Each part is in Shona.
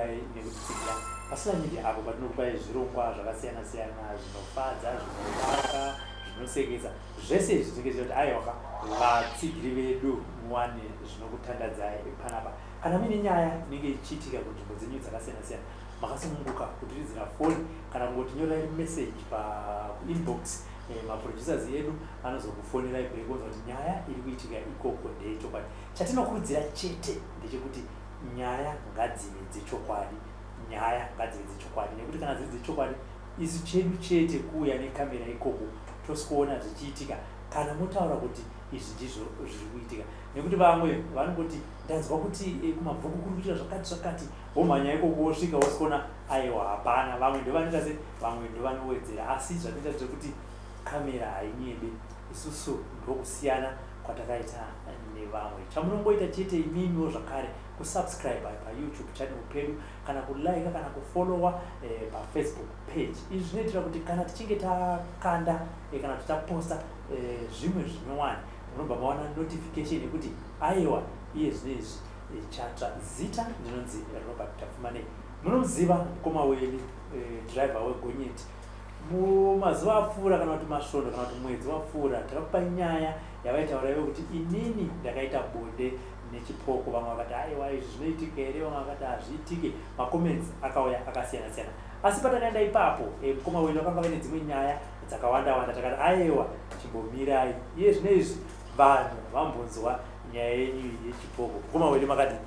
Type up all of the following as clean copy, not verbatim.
nekutikurai nekutitsigira pasina nyidi apo patinokupai zvirongwa zvakasiyana siyana zvinofadza, zvinovaka, zvinosekesa. Zvese izvi tinenge tichida kuti aiwaka vatsigiri vedu muwane zvinokutandadzai panapa. Kana muine nyaya inenge ichiitika kunzvimbo dzenyu dzakasiyana siyana, makasununguka kutiridzira foni kana kungotinyorerai message pakuinbox. Maproducers edu anozokufonerai kurekonza kuti nyaya iri kuitika ikoko ndeyechokwadi. Chatinokurudzira chete ndechekuti nyaya ngadzive dzechokwadi, nyaya ngadzive dzechokwadi, nekuti kana dziri dzechokwadi isu chedu chete kuuya nekamera ikoko tosikuona zvichiitika kana motaura kuti izvi ndizvo zviri kuitika. Nekuti vamwe vanongoti ndanzwa kuti kumabvuku kuri kuitika zvakati zvakati, womhanya ikoko wosvika wosikuona aiwa hapana. Vamwe ndovanoita se vamwe ndovanowedzera, asi zvatinoita ndezvekuti kamera hainyebe, isusu ndokusiyana kwatakaita nevamwe. Chamunongoita chete imimiwo zvakare kusubscribe paYouTube channel pedu kana kulike kana kufollowa paFacebook page. Izvi zvinoitira kuti kana tichinge takanda kana kuti taposta zvimwe zvinyowani, munobva mawana notification yekuti aiwa iye zvino izvi chatsva. Zita ndinonzi Robert Tapfumanei, munomuziva mukoma Weli, driver wegonyeti. Mumazuva apfuura kana kuti masvondo kana kuti mwedzi wapfuura takakupa nyaya yavaitaura ivo kuti inini ndakaita bonde nechipoko. Vamwe vakati aiwa izvi zvinoitika here, vamwe vakati hazviitike. Macomments akauya akasiyana siyana, asi patakaenda ipapo mukoma wedu vakanga vaine dzimwe nyaya dzakawanda wanda. Takati aiwa chimbomirai, iye zvino izvi vanhu vambonzwa nyaya yenyu yechipoko. Mukoma wedu makadini?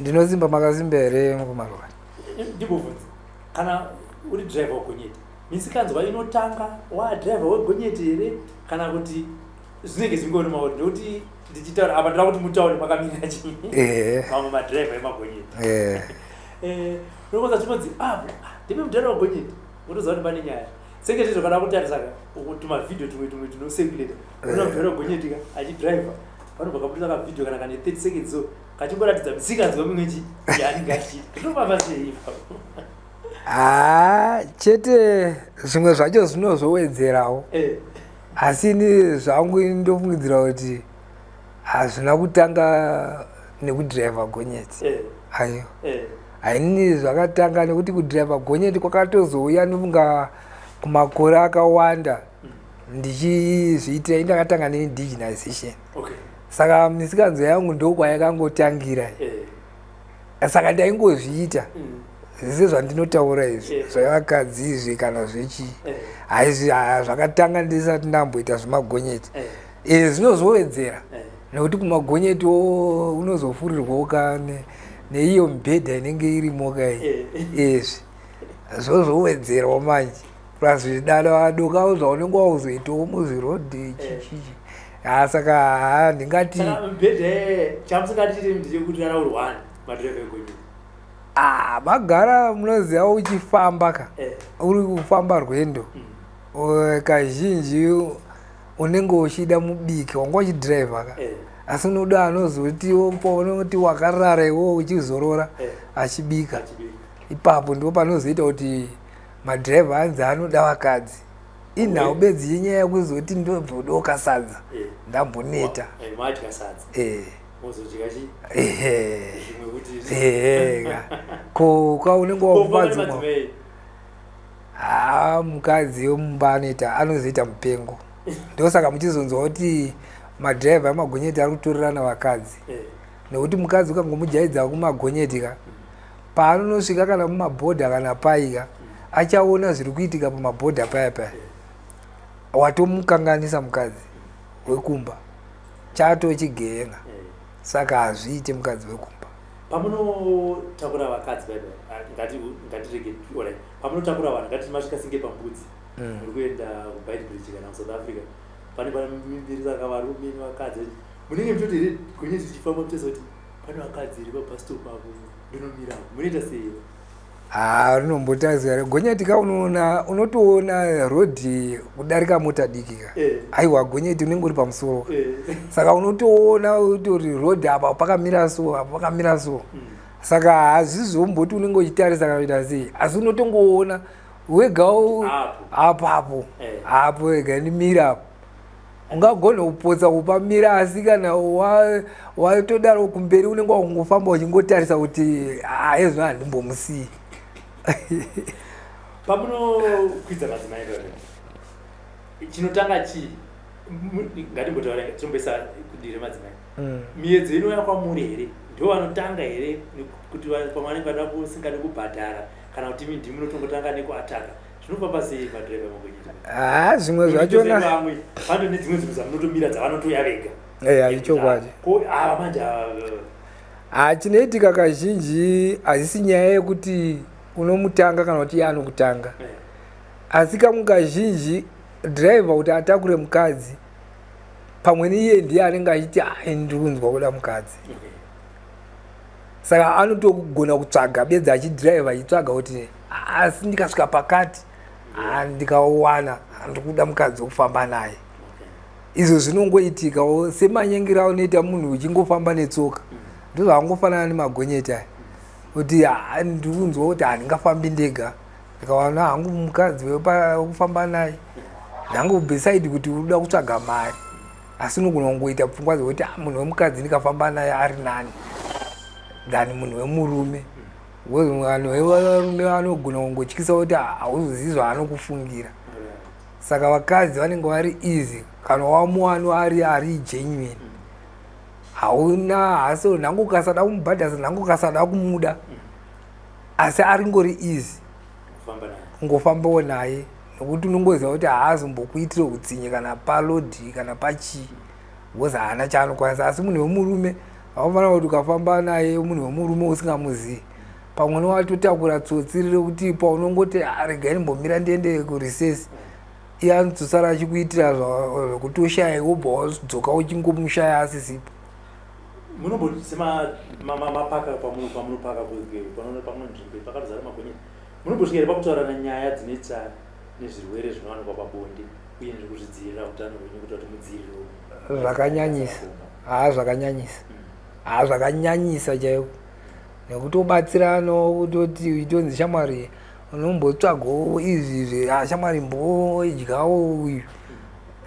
Ndinosimba, makasimba here mukoma Robert? Ndibvunze, kana uri driver wegonyeti, misikanzwa inotanga wadriver wegonyeti here kana kuti zvinenge zvingori mauri? Nekuti ndichitaura apa ndoda kuti mutaure makamirira chii mamwe madriver emagonyeti. Unokonza chinonzi apo ndimi mudhara wegonyeti, wotoziva kuti pane nyaya. Senge zvizvo kana kutarisa tumavhidhio tumwe tumwe tunocirculata, unoona mudhara wegonyeti ka achidriver, panobva kabudisa kavhidhio kana kane 30 seconds so kachingoratidza misikanzwa mimwe chi yaanenge achiita. Zvinofamba sei ipapo? Haa, chete zvimwe zvacho zvinozowedzerawo, asi ini zvangu ndofungidzira kuti hazvina kutanga nekudhiraivha gonyeti. Ayo, haini zvakatanga nekuti kudhiraivha gonyeti kwakatozouya ndofunga kumakore akawanda ndichizviitira. Indakatanga neindigenization, saka misikanzo yangu ndokwayakangotangira, saka ndaingozviita sezvandinotaura izvi zvevakadzi izvi kana zvechii. Haizvi zvakatanga ndisati ndamboita zvemagonyeti. Zvinozowedzera nekuti kumagonyeti unozofurirwawo ka neiyo mibhedha inenge irimo ka iyi. Izvi zvozowedzerawo manje, plus zvidada dokawo zvaunenge wauzoitawo muzvirodhi chichichi. Ha, saka ha, ndingati Saka mibhedha chamusingatiite ndechekuti rara uri one madriver egonyeti? Ah, magara munoziva uchifamba ka, uri kufamba rwendo, kazhinji unenge uchida mubiki. Wanga uchidhiraivha ka, asi unoda anozoti paunoti wakarara iwo uchizorora achibika. Achibika. Ipapo ndipo panozoita kuti madhiraivha anzi anoda vakadzi. Inhau bedzi yenyaya yekuzoti ndobvodoka sadza, ndamboneta. Madya sadza, mozodya chi zvimwe kuti Ehe ka, ko ka unenge Ko, pane wakupadzimwa. Madzimai? Haa, mukadzi wemumba anoita anozoita mupengo. Ndosaka muchizonzwa kuti madhiraivha emagonyeti ari kutorerana vakadzi, nekuti mukadzi ukangomujaidza kumagonyeti ka, paanonosvika kana mumabhodha kana pai ka, achaona zviri kuitika pamabhodha paya paya, watomukanganisa mukadzi wekumba, chatochigenga. Saka hazviite mukadzi wekumba. Pamunotakura vakadzi paipa, ngatirege, alright, pamunotakura vanhu, ngati masvika singe pambudzi, muri kuenda kuBeitbridge kana kuSouth Africa, pane panomiriraka varume nevakadzi, munenge muchiti here gonyeti richifamba muchitaisa kuti pane vakadzi here pabus stop apo, ndinomira? Munoita sei? Haa, rinombotariswa gonyeti ka, unoona unotoona rodhi kudarika mota diki ka. Aiwa, gonyeti unenge uri pamusoro, saka unotoona utori rodhi, apa pakamira so, apa pakamira so. Saka hazvizomboti unenge uchitarisa kana kuita sei, asi unotongoona wegawo. Apo. Apapo. Apo wega ndimira apo. Ungagona kupotsa kupamira, asi kana watodaro kumberi unenge wakungofamba uchingotarisa kuti aezvo handimbomusii. Pamunokwidza madzimai, chinotanga chii? Ngatimbotaura, tinomboisa kudii remadzimai. Miedzo inouya kwamuri here? Ndo vanotanga here kuti pamwe vanenge vada kusingadi kubhadhara, kana kuti imi ndimi munotongotanga nekuataka? Zvinofamba sei, madhiraivha magonyeti? Haa, zvimwe zvachona Vamwe vano nedzimwe nzvimbo dzamunotomira dzavanotouya vega. Eya, ichokwadi. Ko ava manje ava? Ha, chinoitika kazhinji hazisi nyaya yekuti unomutanga kana kuti iye anokutanga, asi kamwe kazhinji dhiraivha kuti atakure mukadzi, pamwe iye ndiye anenge achiti, "Ai, ndiri kunzwa kuda mukadzi." Saka anotogona kutsvaga bedzi achidhiraivha achitsvaga kuti asi ndikasvika pakati, ah, ndikawana, ndikuda mukadzi wekufamba naye. Izvo zvinongoitikawo semanyengero aunoita munhu uchingofamba netsoka. Ndozvaangofanana nemagonyeti aya, kuti ah, ndikunzwa kuti handingafambi ndega, ndikawana hangu mukadzi wekufamba naye. Nhange beside kuti unoda kutsvaga mari, asi unogona kungoita pfungwa dzekuti, "Ah, munhu wemukadzi ndikafamba naye ari nani than munhu wemurume," because vanhu vevarume vanogona kungotyisa kuti hauzivi zvaanokufungira. Saka vakadzi vanenge vari easy kana wamuwano ari genuine. Hauna hasi, nhange ukasada kumubhadhasa, nhange ukasada kumuda, asi aringori easy kufamba naye. Kungofambawo naye, nokuti unongoziva kuti haazombokuitire utsinye kana paload kana pachii, because haana chaanokwanisa. Asi munhu wemurume haufanira kuti ukafamba naye munhu wemurume usingamuzii, pamwe nowatotakura tsotsi rekuti paunongoti, "Ah, regai ndimbomira ndiende kurecess," iye anotosara achikuitira zvekuti ushaya, wobva wadzoka uchingomushaya asisipo. Munomboti semapaka pamunopaka pamwe nzvimbo pakatozara magonyeti, munombosvika here pakutaurana nyaya dzinoita nezvirwere zvinowanikwa pabonde uye nezvekuzvidzivirira utano hwenyu, kuita kuti mudzivirire? Zvakanyanyisa, haa, zvakanyanyisa, haa, zvakanyanyisa chaiko, nekutobatsiranawo kutoti itonzi shamwari, unombotsvagawo izvi izvi, ah, shamwari mbodyawo uyu.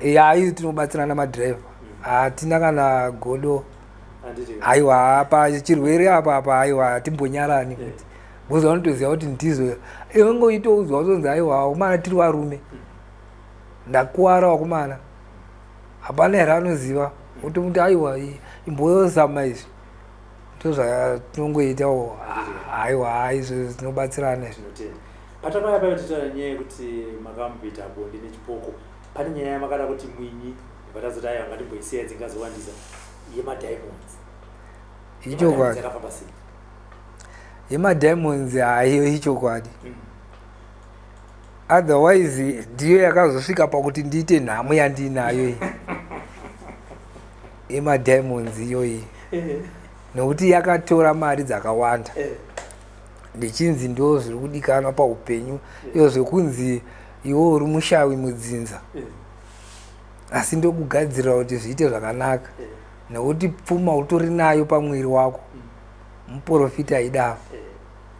Ya, izvi tinobatsirana madhiraivha, hatina kana godo. Handiti? Aiwa, pachirwere apa aiwa, hatimbonyarani futi, because vanotoziva kuti ndizvo. Iwe ngoitoudzwa kutonzi, "Aiwa wakomana, tiri varume, ndakuwara wakomana, hapana here anoziva?" Wotomuti, "Aiwa, imbozama izvi." Ndozvatinongoitawo. Aiwa, izvo tinobatsirana izvi. Tinotenda. Patakauya paiva tichitaura nyaya yekuti makamboita bonde nechipoko. Pane nyaya yamakada kuti mwinyi, vatazoti aiwa, ngatimboisiya, dzingazowandisa, yemadiamonds. Ichokwadi. Yakafamba sei? Yemadiamonds, haiyo, ichokwadi. Otherwise ndiyo yakazosvika pakuti ndiite nhamo yandiinayo iyi yemadiamonds iyoyi, nokuti yakatora mari dzakawanda, ndichinzi ndo zviri kudikanwa paupenyu, iyo zvekunzi iwe uri mushawi mudzinza, asi ndokugadzirira kuti zviite zvakanaka, nekuti pfuma utori nayo pamwiri wako. Muprofita aidaro.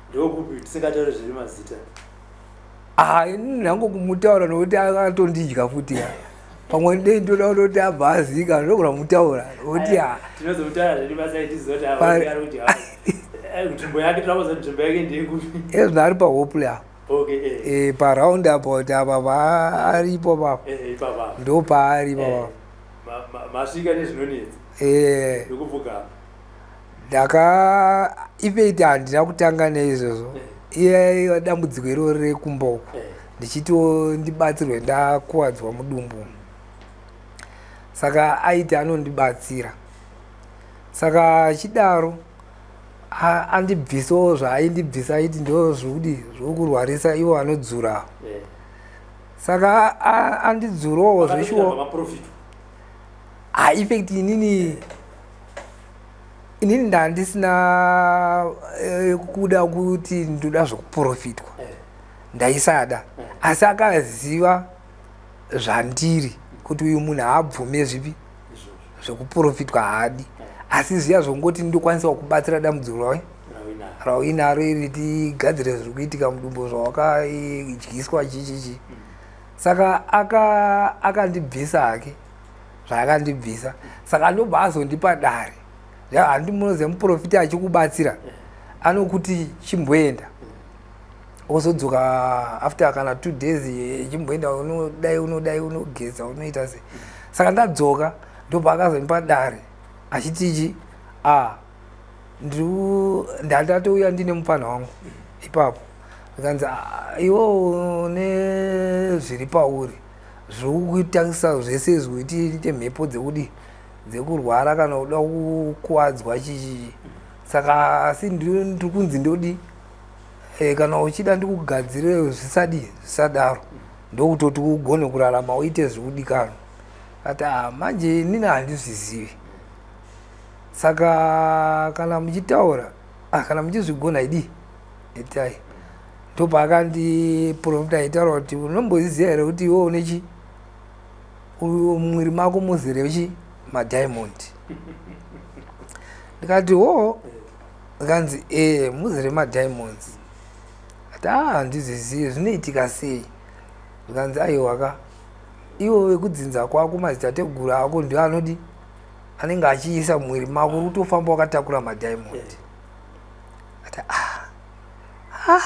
Ndokupi tisingatauri zviri mazita? Ah, ini nhango kumutaura, nokuti akatondidya futi ya. Pamwe ndei ndoda kutoti abva azika, ndogona kumutaura nokuti ha. Tinozomutaura zvedu basa itizoti ari kuti nzvimbo yake, tinokuza nzvimbo yake ndeyekupi? Ezvino ari paHopley apa. Okay. Paroundabout apa paaripo papo. Ipapa. Ndo paari papa. Masvika nezvinonetsa ndokupfugama. Ndaka ifeiti, handina kutanga neizvozvo. Iye dambudziko irori rekumba uku, ndichitiwo ndibatsirwe, ndakuwadzwa mudumbu, saka aiti anondibatsira. Saka achidaro andibvisawo zvaaindibvisa, aiti ndo zvekudi zvokurwarisa ivo vanodzura. Saka andidzurawo zveshuwa. Maprofit. Ha, in fact inini ndandisina kuda kuti ndoda zvekuprofitwa. Ndaisada, asi akaziva zvandiri kuti uyu munhu haabvume zvipi Izvozvo. Zvekuprofitwa haadi, asi zviya zvongoti ndokwanisa kubatsira dambudziko rawinaro. Rauinaro iri, tigadzire zviri kuitika mudumbu zvawakadyiswa, chichichi. Saka akandibvisa hake. Zvaakandibvisa, saka ndobva azondipa dare. Handi munoziva muprofita achikubatsira anokuti chimboenda, wozodzoka after kana 2 days, chimboenda unodai, unodai, unogeza, unoita sei. Saka ndadzoka, ndobva akazondipa dare achitichi a ndandatouya ndine mupfanha wangu ipapo. Ndikanzi, "Ah, iwe une zviri pauri zviri kuitangisa zvese izvi, kuti ite mhepo dzekudi dzekurwara kana kuda kukuwadzwa chichichi. Saka asi ndiri kunzi ndodi kana uchida ndikugadzire zvisadi zvisadaro, ndokutoti ugone kurarama, uite zvikudikanwa." Ati, "Ah, manje inini handizvizivi. Saka kana muchitaura, ah, kana muchizvigona, idi itai." Ndopaakandiprofita aitaura kuti, "Unomboziziva here kuti iwe une chi mumwiri mako muzere chi madiamond?" Ndikati, "Ho." Ndikanzi, "E, muzere madiamonds." Ati, "A, handizvizivi, zvinoitika sei?" Ndikanzi, "Aiwaka, ivo vekudzinza kwako, madzitateguru ako ndio anodi anenge achiisa mumwiri mako, uri kutofamba wakatakura madiamond." Ati, "Ah, ah,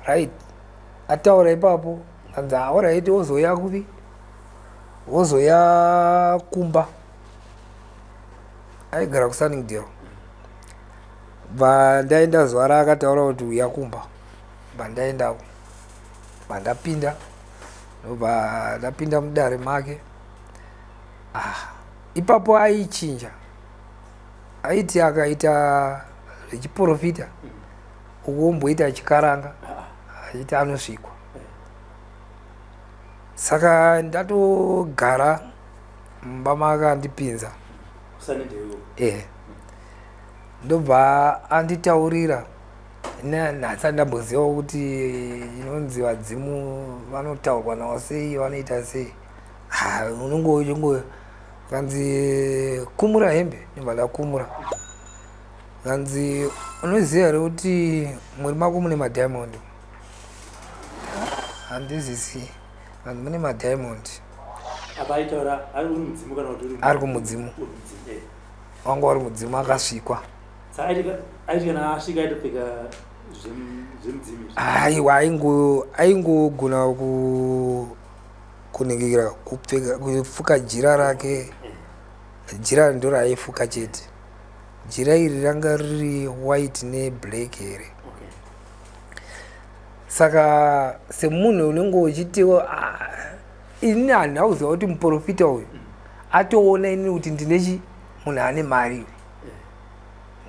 right." Ataura ipapo, anzi, "Alright, wozoya kupi? Wozoya kumba." Aigara kuSunningdale. Bva ndaenda zuva raakataura kuti uya kumba. Bva ndaendako, bva ndapinda, ndobva ndapinda mudare make. Ah, ipapo aichinja, aiti akaita zvechiprofita uku, womboita chikaranga, achiti anosvikwa. Saka ndatogara mumba makandipinza. Usanendewo. Ndobva anditaurira. Nhasi ndambozivawo kuti inonzi vadzimu vanotaurwa navo sei, vanoita sei. Ah, unonge uchingo kanzi, "Kumura hembe." Ndobva ndakumura. Kanzi, "Unoziva here kuti mwiri mako mune madiamond?" "Handizisi." Kanzi, "Mune madiamond." Apa aitaura ari uri mudzimu kana kuti uri Ari kumudzimu. Uri mudzimu. Wanga uri mudzimu akasvikwa. Saka aiti kana asvika aitopfeka zvemudzimu izvi? Aiwa, aingogona kuningira kupfeka, kufuka jira rake. Jira ndo raaifuka chete. Jira iri ranga riri white neblack here. Saka semunhu unenge uchitiwo, "Ah, ini handina kuziva kuti muprofita uyu atoona inini kuti ndine chi munhu ane mari."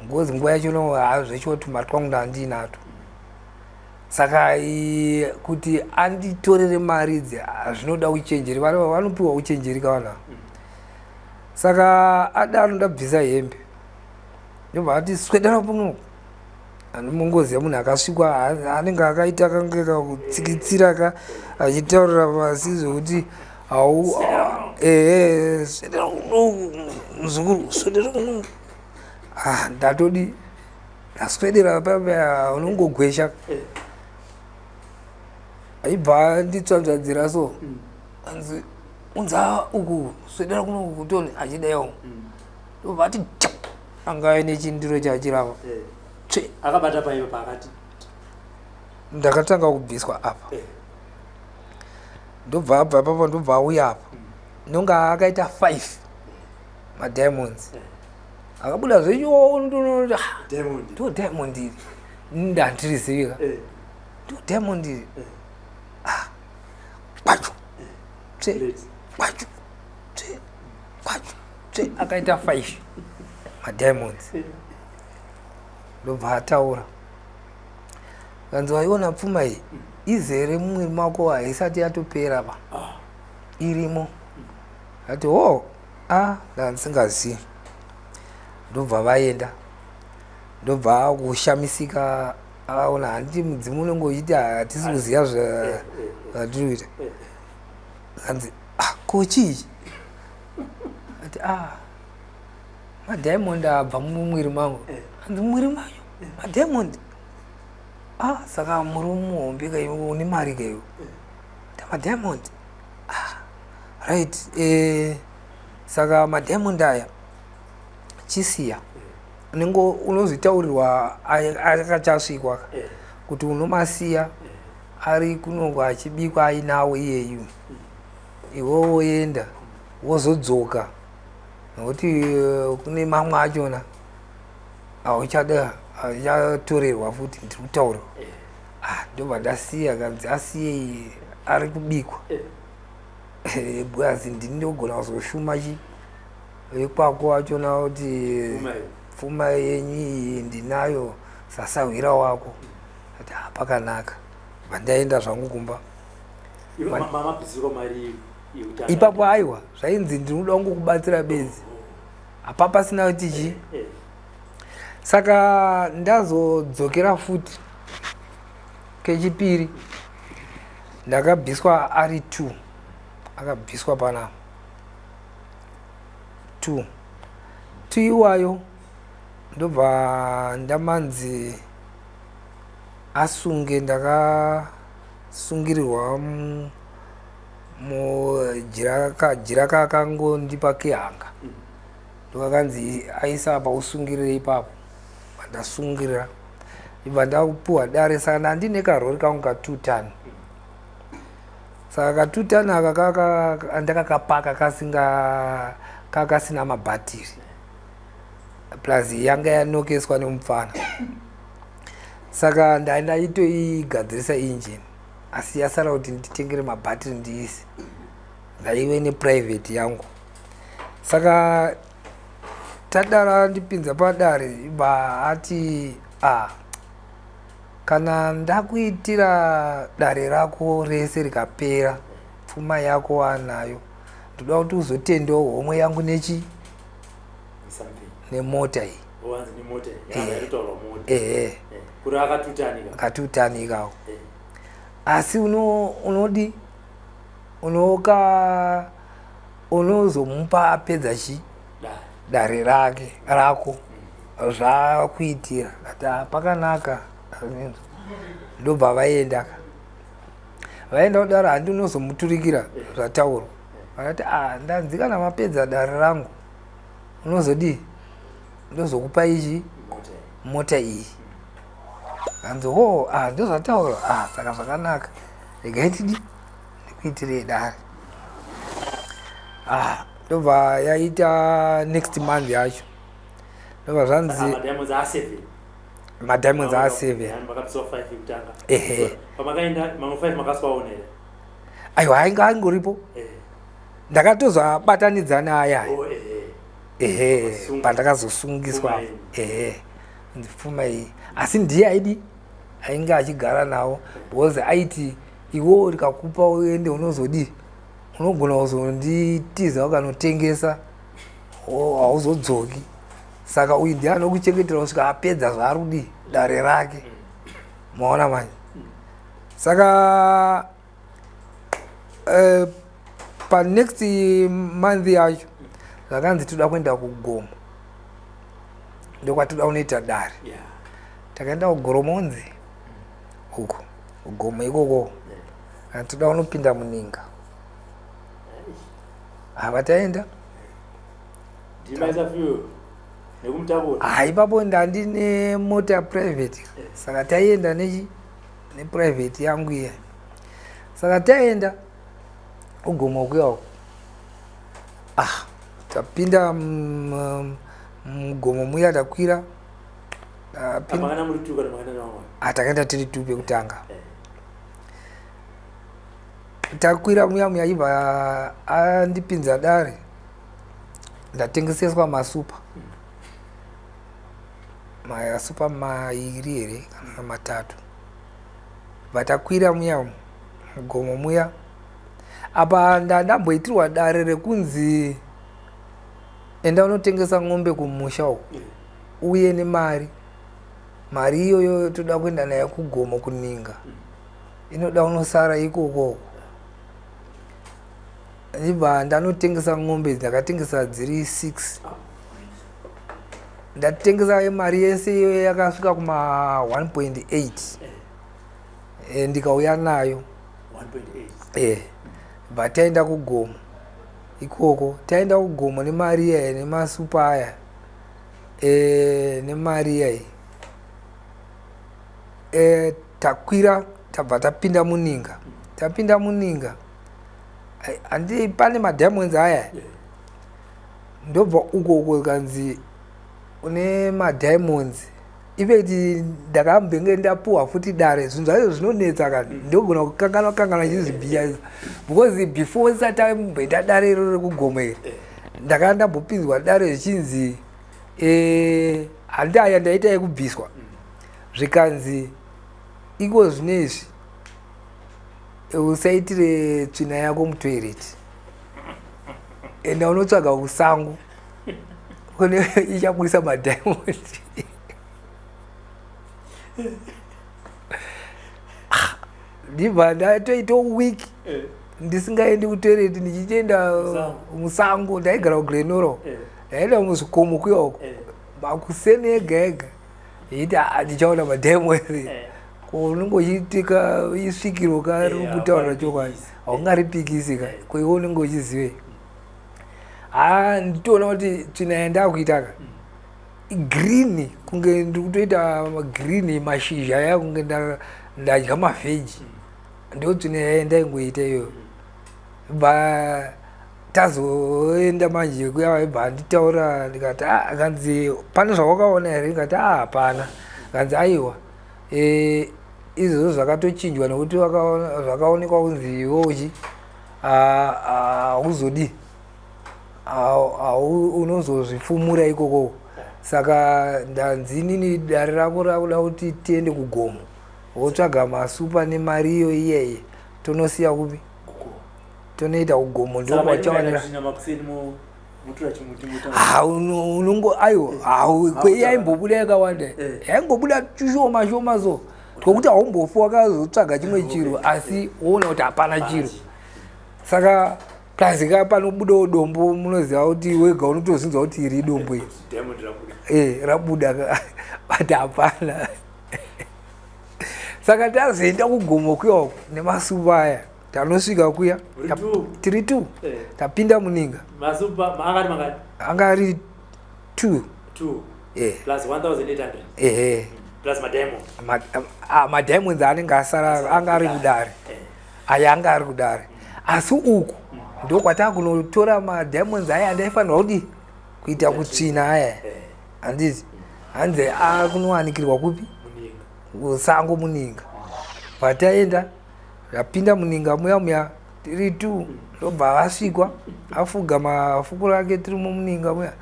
Ngozi nguva yacho hazvechiwa tumari twangu ndandinato. Saka kuti anditorere mari idzi, zvinoda uchenjeri. Vanopiwa uchenjeri kavanhu ava. Saka adaro, ndabvisa hembe, ndobva ati, "Swedera kuno." Handimongoziva munhu akasvikwa anenge akaita kange kakutsikitsira ka, achitaurira pasi zvekuti hau, ehe, "Swedera kuno, muzukuru, swedera kuno." Ah, ndatodi ndaswedera papa, unongogwesha. Aibva nditsvanzvadzira so, anzi, "Unza uku, swedera kuno kutoni." Achidaiwo, ndobva ati tya, anga aine chindiro chachirava. Tsve. Akabata paiva paakati? Ndakatanga kubviswa apa. Ndobva abva ipapo, ndobva auya apa, ndonga akaita 5 madiamonds akabuda zvechiwo. Diamond. Ndo diamond iri, ndandirizivika. Ndo diamond iri. Ah, kwacho tsve. Plate. Kwacho tsve, kwacho tsve, akaita 5 madiamonds. Ndobva ataura, kanzi, "Waiona pfuma iyi izere mumwiri mako, haisati yatopera pa." Irimo. Ati, "Ho, a ndandisingazivi." Ndobva vaenda, ndobva akushamisika, aona handiti mudzimu unenge uchiti hatisi kuziva zvatiri kuita. Kanzi, "Ah, ko chii?" Ati, "Ah, madiamond abva mumwiri mangu." Anzi, "Mumwiri manyu madiamond? Ah, saka muri muhombe kaiwe, une mari kaiwe." Ati, "Madiamond. Ah, Right, saka madiamond aya chisiya, unenge unozvitaurirwa akachasvikwa kuti unomasiya ari kunongo achibikwa ainawo iyeyu, iwe woenda wozodzoka, nokuti kune mamwe achona hauchada, hauchatorerwa futi. Ndiri kutaura. Ah, ndobva ndasiya, kanzi asiyei ari kubikwa, bwazi ndini ndogona kuzoshuma chi vekwako vachona kuti pfuma yenyu iyi ndinayo sasahwira wako. Ati ha, pakanaka. Bva ndaenda zvangu kumba. Ipapo aiwa, zvainzi ndinoda kungokubatsira bedzi, hapa pasina kuti chi. Saka ndazodzokera futi kechipiri, ndakabviswa ari two, akabviswa panapa two two iwayo, ndobva ndamanzi asunge. Ndakasungirirwa mujira, kajira kakangondipa kehanga, ndokakanzi aisa apa usungirire ipapo. Ndasungirira, ibva ndapuwa dare. Saka ndandine karori kangu ka2 ton. Saka ka2 ton aka andakakapaka kasinga kakasina mabhatiri, plus yanga yanokeswa nemupfana, saka ndaitoigadzirisa engine, asi yasara kuti nditengere mabhatiri ndiise. Ndaive neprivate yangu. Saka tadara, ndipinza padare, ibva ati, a kana ndakuitira dare rako rese rikapera, pfuma yako wanayo, ndoda kuti uzotendewo homwe yangu nechi nemota iyi. Ehe, akatutanika, asi unodi unoka unozomupa apedza chi dare rake rako zvakuitira. Ati pakanaka. Ndobva vaenda, vaenda kudaro, handi unozomuturikira zvataurwa. Vakati, a ndanzi kana mapedza dare rangu unozodii, ndozokupa ichi mota iyi. Hanzi, ho, a ndozvataurwa. A saka zvakanaka, regai tidi ndikuitirei dare. Ah, ndobva yaita next month yacho, ndobva zvanzi madiamonds a7. Ehe, aiwa, ainge angoripo, ndakatozoabatanidza naaya. Oh, ehe, pandakazosungiswa, ehe, pfuma iyi, asi ndiye aidi ainge achigara nawo, because aiti iwewo rikakupa uende unozodii, unogona kuzonditiza ukanotengesa, hauzodzoki. Saka uyu ndiye anokuchengetera kusvika apedza zvaari kudii dare rake. Maona manje? Saka panext month yacho zvakanzi toda kuenda kugomo, ndokwatoda kunoita dare. Takaenda kuGoromonzi uko, kugomo ikoko, toda kunopinda muninga. Hava taenda. Ipapo ndandine mota private, saka taienda nechi neprivate yangu iya. Saka taenda kugomo kuya uko. Ah, tapinda mugomo muya, takwira. Ah, takaenda tiri tu pekutanga. Takwira muya muya, ibva andipinza dare, ndatengeseswa masupa, masupa mairi here kana matatu. Bva takwira muya mugomo muya. Apa ndandamboitirwa dare rekunzi enda unotengesa ng'ombe kumusha uko, uye nemari. Mari iyoyo toda kuenda nayo kugomo kuninga, inoda unosara ikoko. Ndibva ndanotengesa ng'ombe, ndakatengesa dziri 6. Ndatengesa, mari yese iyoyo yakasvika kuma 1.8. Ndikauya nayo. Bva taenda kugomo. Ikoko taenda kugomo nemari iyaya nemasupa aya e, nemari iyai e, takwira tabva tapinda muninga tapinda muninga handi pane madiamonds aya ndobva uko uko kanzi une madiamonds ifekti ndakambenge ndapuwa futi dare zvinhu zvacho zvinonetsa kani mm. ndogona kukanganwa kanganwa chizvibhiya because before ndisati amboita dare iro rekugomo iri eh. ndakanga ndambopinzwa dare zvichinzi eh, handi aya ndaita yekubviswa mm. zvikanzi iko zvino izvi usaitire tsvina yako mutoireti enda unotsvaga kusango kune ichabudisa madiamond ndibva ndatoita week eh. ndisingaendi kutoilet ndichitoenda musango ndaigara kuglenoro eh. ndaenda muzvikomo kuya uko eh. makuseni ega ega ndichiti ah, ndichaona madiamond ko unenge uchiitika isvikiro ka riri kutaura chokwadi haungaripikisi ka ko iwe unenge uchizivei haa nditoona kuti tsvina yandakuita ka green kunge ndiri kutoita green mashizha aya kunge ndadya mavheji ndo tsvina yaye ndaingoita iyoyo ba tazoenda manje kuya vaibva anditaura ndikati ah, akanzi pane zvawakaona here ndikati ah hapana akanzi aiwa e, izvozvo zvakatochinjwa nekuti zvakaonekwa kunzi iwe uchi hauzodi unozozvifumura ikoko saka ndanzi inini dare rako rakuda kuti tiende kugomo wotsvaga masupa nemari iyo iyeye tonosiya kupi tonoita kugomo ndokwachawanira unongo aiwa kwei yaimbobuda yakawanda eh. yaingobuda tushoma shoma so twekuti haumbofi wakazotsvaga chimwe chiro asi woona kuti hapana chiro saka plus ka panobudawo dombo munoziva kuti wega unotozvinzwa kuti iri dombo iri eh, rabuda but hapana saka tazoenda kugomo kuya uku nemasupa aya tanosvika kuya tiri two eh. tapinda muninga anga ari two eh. ehe ah, madiamonds anenge asara anga ari kudare aya anga ari kudare asi uku ndokwataa kunotora madiamonds aya andaifanirwa kudii kuita kutsvina aya handiti hanzi akunowanikirwa kupi kusango muninga pataenda yapinda muninga muya muya tiri two ndobva vasvikwa afuga mafuku rake tirimo muninga muya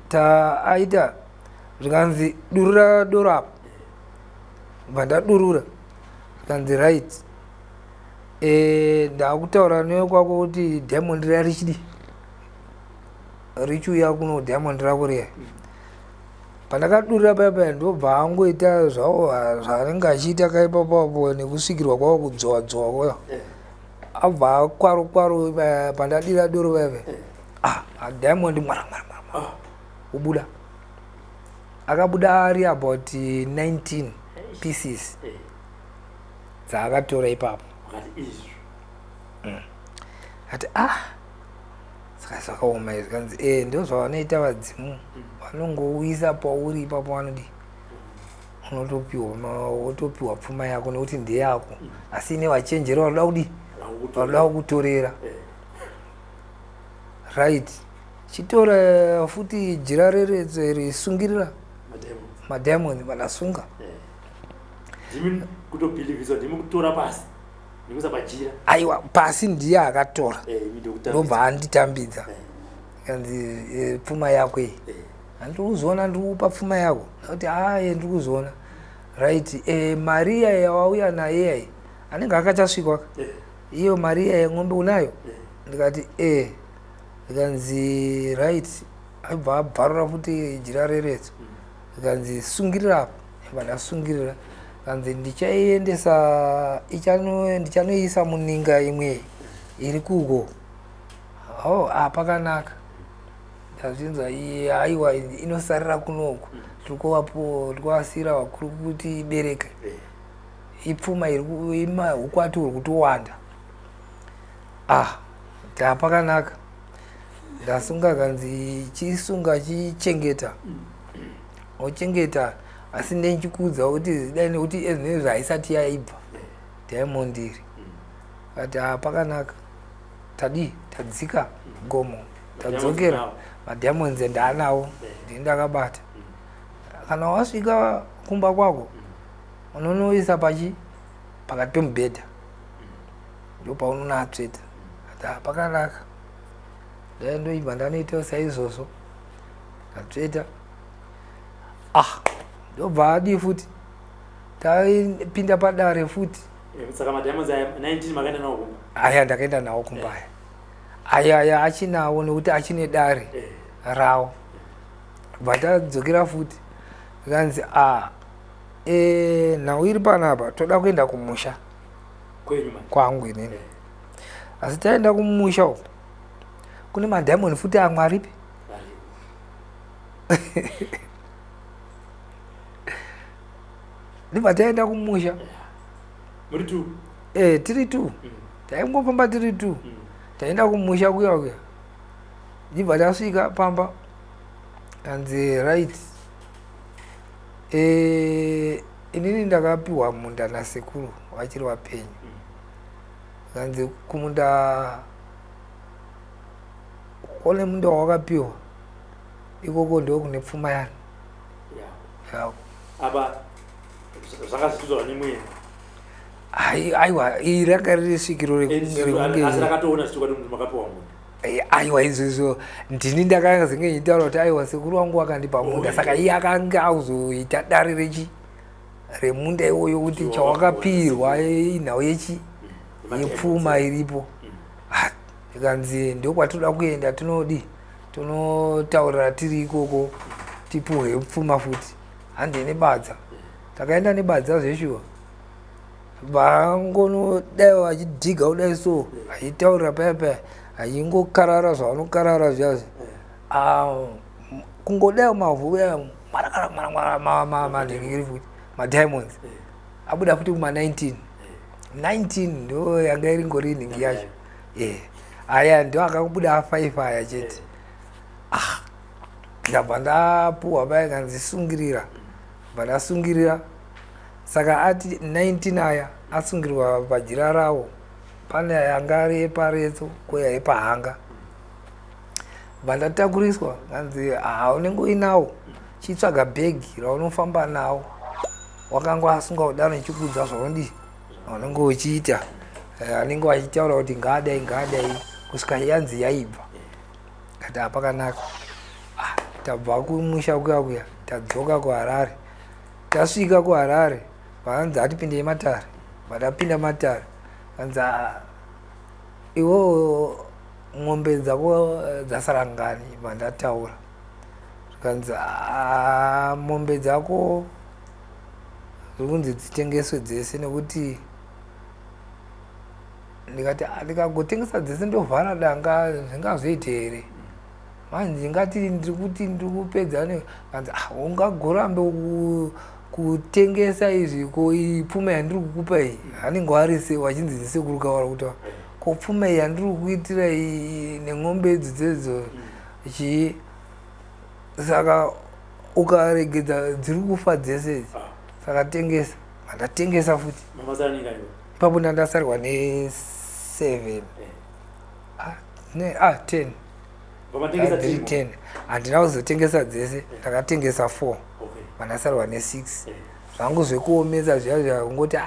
taaita zvikanzi durura doro apa bva ndadurura zvikanzi right e, ndakutaura newe kwako kuti diamond riya richidi richiuya kuno diamond rako riya pandakadurira paya paya ndobva angoita zvawo zvaanenge achiita kaipapapo nekusvikirwa kwavo kudzowa dzowa kwayo eh. abva akwaro kwaro pandadira doro paya paya eh. ah diamond mwara mwara mwara ah. kubuda akabuda ari about 19 pieces eh. dzaakatora ipapo mm. ati ah saka zvakaoma izvi kanzi e ndo zvavanoita vadzimu mm. vanongouisa pauri ipapo vanodi unotopiwa wotopiwa pfuma yako nekuti ndeyako mm. asi ine vachenjeri vanoda kudi vanoda kukutorera eh. right chitora futi jira reretso iri sungirira madiamond vanasunga eh. kutobhilivhiswa ndimi kutora pasi ndikuisa pajira aiwa pasi ndiye akatora eh, ndobva anditambidza eh. kanzi pfuma yako iyi handiri kuzoona ndiri kupa pfuma yako akuti aye ndiri kuzoona right mari iya yawauya naye iyai anenge akachasvikwa iyo mari iya yeng'ombe unayo ndikati e ndikanzi right aibva abvarura futi jira reretso ndikanzi sungirira apa ibva ndasungirira kanzi ndichaiendesa ndichanoiisa muninga imwe iri kuko oh ah pakanaka ndazvinzwa aiwa inosarira kunoku tiri kuvasiyira vakuru kuti ibereke ipfuma iri ukwati huri kutowanda ah tapakanaka. Ndasunga kanzi chisunga chichengeta. Wochengeta asi ndenchikuudza kuti dai nekuti ezvinezvi haisati yaibva diamond iri. Kati haa pakanaka. Tadii tadzika gomo tadzokera madiamonds ndaanawo ndini ndakabata. Kana wasvika kumba kwako unonoisa pachi pakati pemubhedha ndopaunonatsveta. Ati haa pakanaka. Dai ndoibva ndanoitawo saizvozvo ndatsveta. Ah ndobva adii futi taipinda padare futi. Saka madiamonds aya 19 makaenda nawo kumba? Aya ndakaenda nawo kumba aya. Aya aya achinawo nekuti achine dare rawo. Bva tadzokera futi zvikanzi a nhau iri panapa toda kuenda kumusha kwangu inini. Asi taenda kumusha uko kune madiamond futi amwe aripi. Ndibva taenda kumusha. Muri two? Tiri two. Taingofamba tiri two. Taenda kumusha kuya kuya. Ndibva tasvika pamba. Kanzi right. Inini ndakapiwa munda nasekuru vachiri vapenyu. Kanzi kumunda kune munda wakapiwa ikoko ndo kune pfuma yani. Yako. Apa zvakazvituzwa nemweya. Aiwa iri ranga riri svikiro rekunge asi rakatoona zvichokwadi kuti makapiwa munda. Aiwa izvozvo ndini ndakazenge ndichitaura kuti aiwa sekuru wangu wakandipa munda saka iye akanga auzoita dare rechi remunda iwoyo kuti chawakapirwa inhau yechi yepfuma iripo. Ikanzi ndokwatoda kuenda tinodi tonotaurira tiri ikoko tipuhwe pfuma futi hande nebadza. Takaenda nebadza zveshuwa. Vangonodai vachidhiga kudai so vachitaurira paya paya achingokarara zvavanokarara zviya zviya. Kungodai mavhu uya mwarakara manhingiri futi madiamonds abuda futi kuma 19 19 ndo yanga iri ngori nhingi yacho. Aya ndo akabuda a5 aya chete. Ndabva ndapuwa paya kanzi sungirira. Bva ndasungirira. Saka ati 19 aya asungirwa pajira rawo. Pane anga ari eparetso kouya epahanga. Bva ndatakuriswa kanzi unenge uinawo chitsvaga bhegi raunofamba nawo. Wakanga asunga kudaro ndichikuudza zvaunodii unenge uchiita. Anenge achitaura kuti ngaadai ngaadai kusvika yanzi yaibva. Kati pakanaka. Tabva kumusha kuya kuya tadzoka kuHarare. Tasvika kuHarare vanzi atipindei matare. Vatapinda matare vanzi iwewe mombe dzako dzasara ngani vandataura. Zvikanzi mombe dzako zvikunzi dzitengeswe dzese nekuti ndikati ndikagotengesa dzese ndovhara danga zvingazoite here. Manje ngati ndiri kuti ndiri kupedza kanzi ungagorambe kutengesa izvi ko iyi pfuma yandiri kukupa iyi anenge ari wachinzi ndisekuru kavari kutaura ko pfuma iyi yandiri kukuitira iyi nemombe idzi dzedzo chii saka ukaregedza dziri kufa dzese idzi saka tengesa ndatengesa futi ipapo ndandasarwa ne 7 10 10 handina kuzotengesa dzese ndakatengesa 4 vandasarwa ne 6 zvangu zvekuomesa zviya zviya kungoti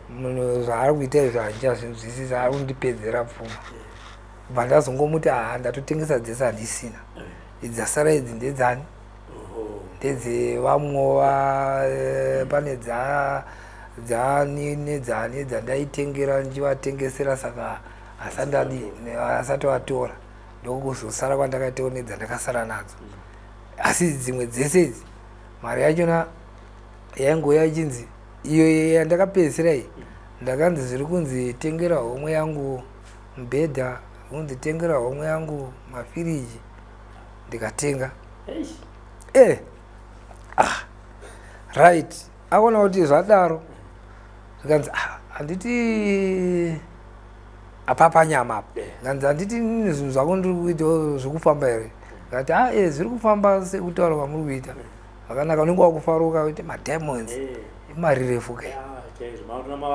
munhu zvaari kuita izvo handichazvinzwisisa ari kundipedzera pfuma bva ndazongomuti ndatotengesa dzese handisina idzi dzasara idzi ndedzani ndedzevamwewo pane dzani nedzani dzandaitengera ndichivatengesera saka asati vatora ndokuzosara kwandakaitawo nedzandakasara nadzo asi dzimwe dzese idzi mari yachona yaingouya ichinzi iyo yandakapedzisira iyi ndakanzi zviri kunzi tengera homwe yangu mubhedha kunzi tengera homwe yangu mafiriji ndikatenga right aona kuti zvadaro zvikanzi handiti apa panyama apa. Nganzi handiti inini zvinhu zvako ndiri kuita zviri kufamba here? Ndikati a e zviri kufamba sekutaura kwamuri kuita. Zvakanaka unenge wakufaruka uite madiamonds imari refu ke.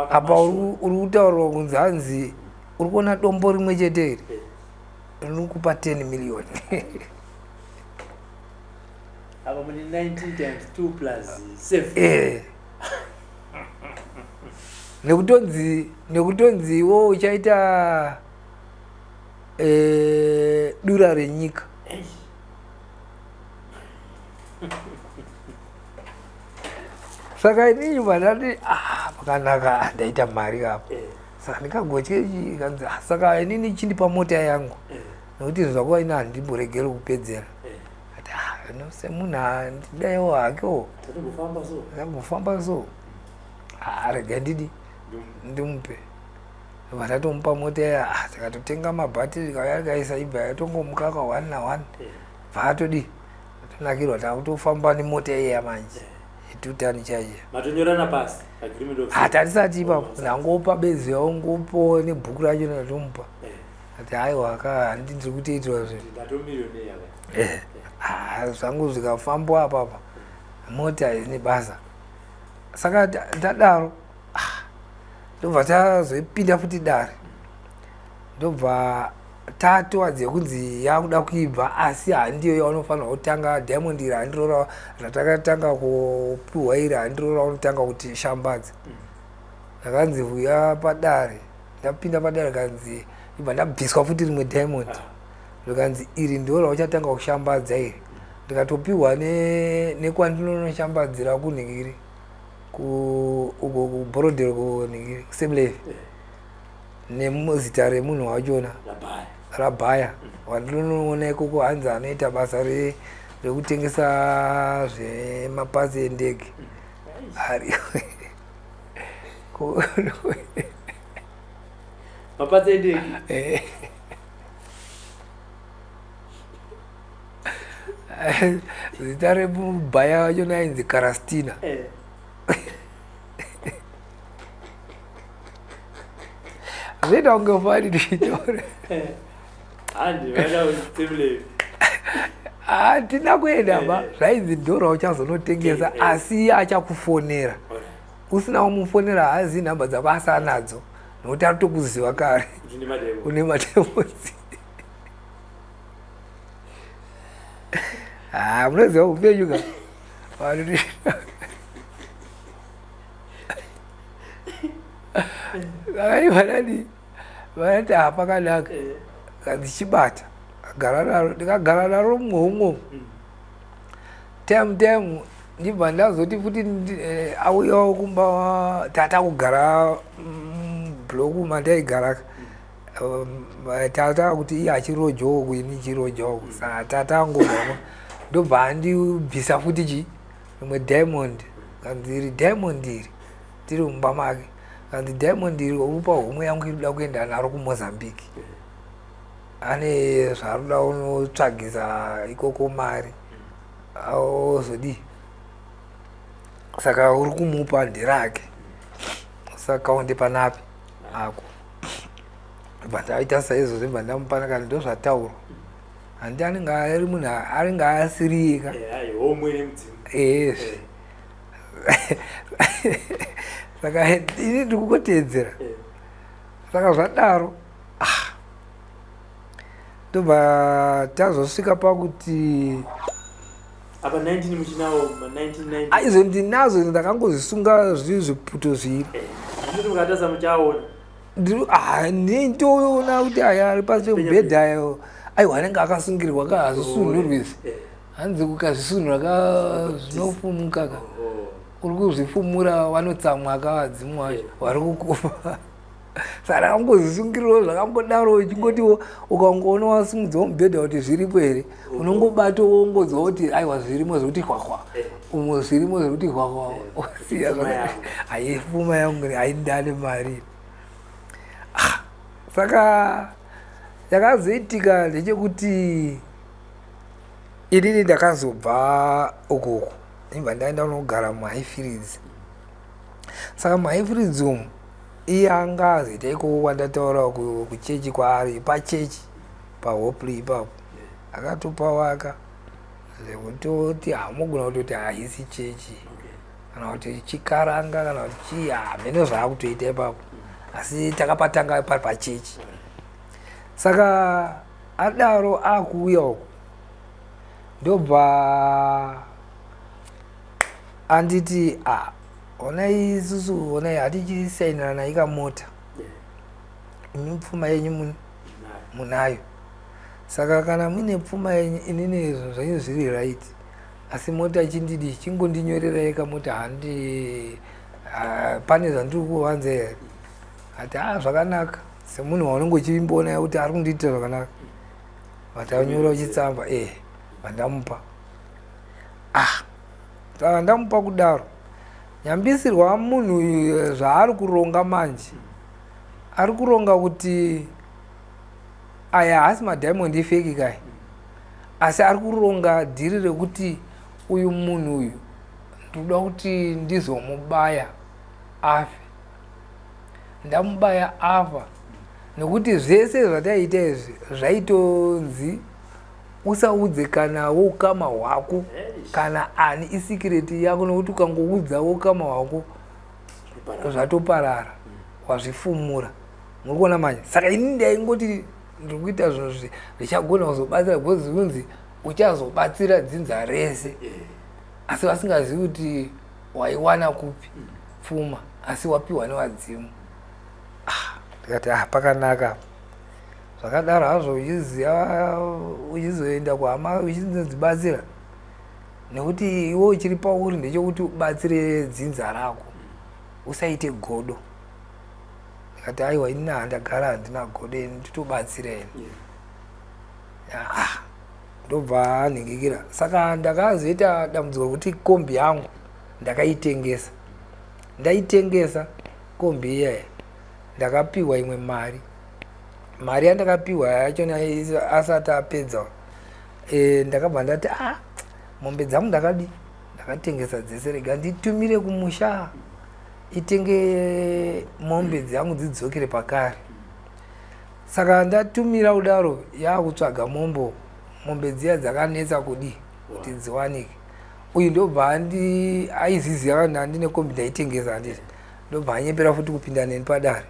Apa uri kutaurirwa kunzi hanzi uri kuona dombo rimwe chete iri rinokupa 10 million. Apa mune 19 times 2 plus 7. Eh. Nekutonzi nekutonzi iwo uchaita eh, dura renyika. Saka inini vandati ah pakanaka ndaita mari apa. Eh. Saka ndikagotye kanzi ah, saka inini chindipa mota yangu. Eh. Nekuti zvakuva ini handimboregeri kupedzera. Eh. Ati ah no semunhu handidaiwo hakewo. Tatongofamba so. Tatongofamba so. Ah rega ndidi ndimupe. Vandatomupa mota iya ah takatotenga mabhatiri kauya kaisa ibva yatongomuka ka one na one. Bva atodii atonakirwa takutofamba nemota iya manje. Itutani chaiyo. Matonyorana pasi agreement of Ah tarisati ipapo ndangopa bedzi yaungopo nebhuku racho ndatomupa. Ati haiwa ka handi ndiri kutoitirwa zvinhu. Ndatomillionaire. Eh. Ah zvangu zvikafambwa apapa. Mota ine basa. Saka tadaro ah, ndobva tazoipinda futi dare. Ndobva tatoa dzekunzi yakuda kuibva asi handiyo yaunofanirwa kutanga diamond iri handiro ratakatanga kupiwa iri handiro raunotanga kuti shambadza. Ndakanzi vuya padare ndapinda padare kanzi ibva ndabviswa futi rimwe diamond ah. Zvikanzi iri ndiro rauchatanga kushambadza iri ndikatopiwa nekwandinonoshambadzira kunhingiri uko kuborodhero kunhingiri kusemlevi nemuzita remunhu wachona rabhaya wandinonoona ikoko hanzi anoita basa rekutengesa zvemapasi endege ari mapasi endege eh. Zita remubhaya wacho nainzi Karastina. Eh. Zvinoita kunge fani ndichitaura. Eh. Handi vaida kutimlevi. Hatina kuenda ba eh. zvainzi ndora uchazonotengesa asi achakufonera. Usina kumufonera haazivi nhamba dzako asi anadzo nokuti ari tokuziva kare. Une mademons. Ah, munoziva upenyu ka vanhu vakai vanani vanati ah pakanaka eh. kandichibata gara naro ndikagara naro mumwe time time ndibva ndazoti futi eh, auyawo kumba tata kugara bloku mm, mandaigara tata kuti iye achirojawo uku ini chirojawo uku saka tata angobvamo ndobva andibvisa futi chi rimwe diamond kanzi iri diamond iri tiri mumba make kanzi diamond iri upa homwe yangu iri kuda kuenda naro kumozambique ane zvaari kuda unotsvagisa ikoko mari ozodii saka uri kumupa nderake saka unde panapi ako bva ndaita saizvozvo bva ndamupana kana ndozvataurwa handi anenge ari munhu anenge asiriyeka eh, eh. saka ini ndiri kungoteedzera eh. Saka zvadaro ah, ndobva tazosvika pakuti apa 19 muchinawo 1990 ah, izvo ndinazvo ndakangozvisunga zviri zviputo zviri eh, mukatasa muchaona ah, nditoona kuti aya ari pasi pemubhedha ayo aiwa anenge akasungirwa ka hazvisunhurwi izvi eh. Hanzi ukazvisunhura ka zvinofumuka ka uri kuzvifumura vanotsamwa ka vadzimu vacho vari kukufa saka ndakangozvisungirirawo zvakangodaro uchingotiwo ukangoona wasimudzwa mubhedha kuti zviripo here unongobata wongonzwa kuti aiwa zvirimo zvekuti hwahwa umo zvirimo zvekuti hwahwa osiya haifuma yangu haindane mari ah, saka yakazoitika ndechekuti Inini ndakazobva ukoko ndibva ndaenda kunogara muHighfields. Saka muHighfields umu Iye anga azoita ikoko kwandataura kuchechi kwaari, pachechi paHopley ipapo, akatopawaka zvekutoti hamugona kutoti haisi chechi kana kuti chikaranga kana kuti chii, hameno zvaakutoita ipapo, asi takapatanga pari pachechi. Saka adaro akuuya uku, ndobva anditi, "A, honai, isusu honai hatichisainirana ikamota, imi pfuma yenyu munayo. Saka kana muine pfuma yenyu, inini zvinhu zvenyu zviri right, asi mota chindidi chingondinyorerai kamota, handi pane zvandiri kuvanza here?" Ati, "A, zvakanaka." Semunhu waunenge uchimboona kuti ari kundiitira zvakanaka, vatanyora uchitsamba vandamupa. Ah, saka ndamupa kudaro, nyambisirwa munhu uyu zvaari kuronga manje, ari kuronga kuti aya haasi madiamond, ifake kai, asi ari kuronga dhiri rekuti uyu munhu uyu ndoda kuti ndizomubaya afe. Ndamubaya afa, nekuti zvese zvataiita izvi zvaitonzi usaudze kana woukama hwako kana ani, isecret yako, nokuti ukangoudza woukama hwako zvatoparara, wazvifumura. Muri kuona manje? Saka ini ndaingoti ndiri kuita zvinhu zvichagona kuzobatsira, because unzi uchazobatsira dzinza rese, asi vasingazivi kuti waiwana kupi pfuma, asi wapiwa nevadzimu. Ah, ndikati, "Ah, pakanaka." Zvakadaro hazvo, uchiziva uchizoenda kuhama uchinodzibatsira, nekuti iwe uchiri pauri ndechekuti ubatsire dzinza rako, usaite godo. Ndikati, "Aiwa, inini handagara handina godo, ini nditobatsira ini." Ah, ndobva anhingikira. Saka ndakazoita dambudziko rekuti kombi yangu ndakaitengesa. Ndaitengesa kombi iyaya, ndakapiwa imwe mari. Mari yandakapiwa yachona asati apedza, ndakabva ndati, "Ah, mombe dzangu ndakadi ndakatengesa dzese, rega nditumire kumusha itenge mombe dzangu dzidzokere pakare." Saka ndatumira kudaro, yakutsvaga mombo, mombe dziya dzakanetsa kudi kuti dziwanike. Uyu ndobva andi aiziziva vanhu handine kombi ndaitengesa, handiti? Ndobva anyepera futi kupinda neni padare,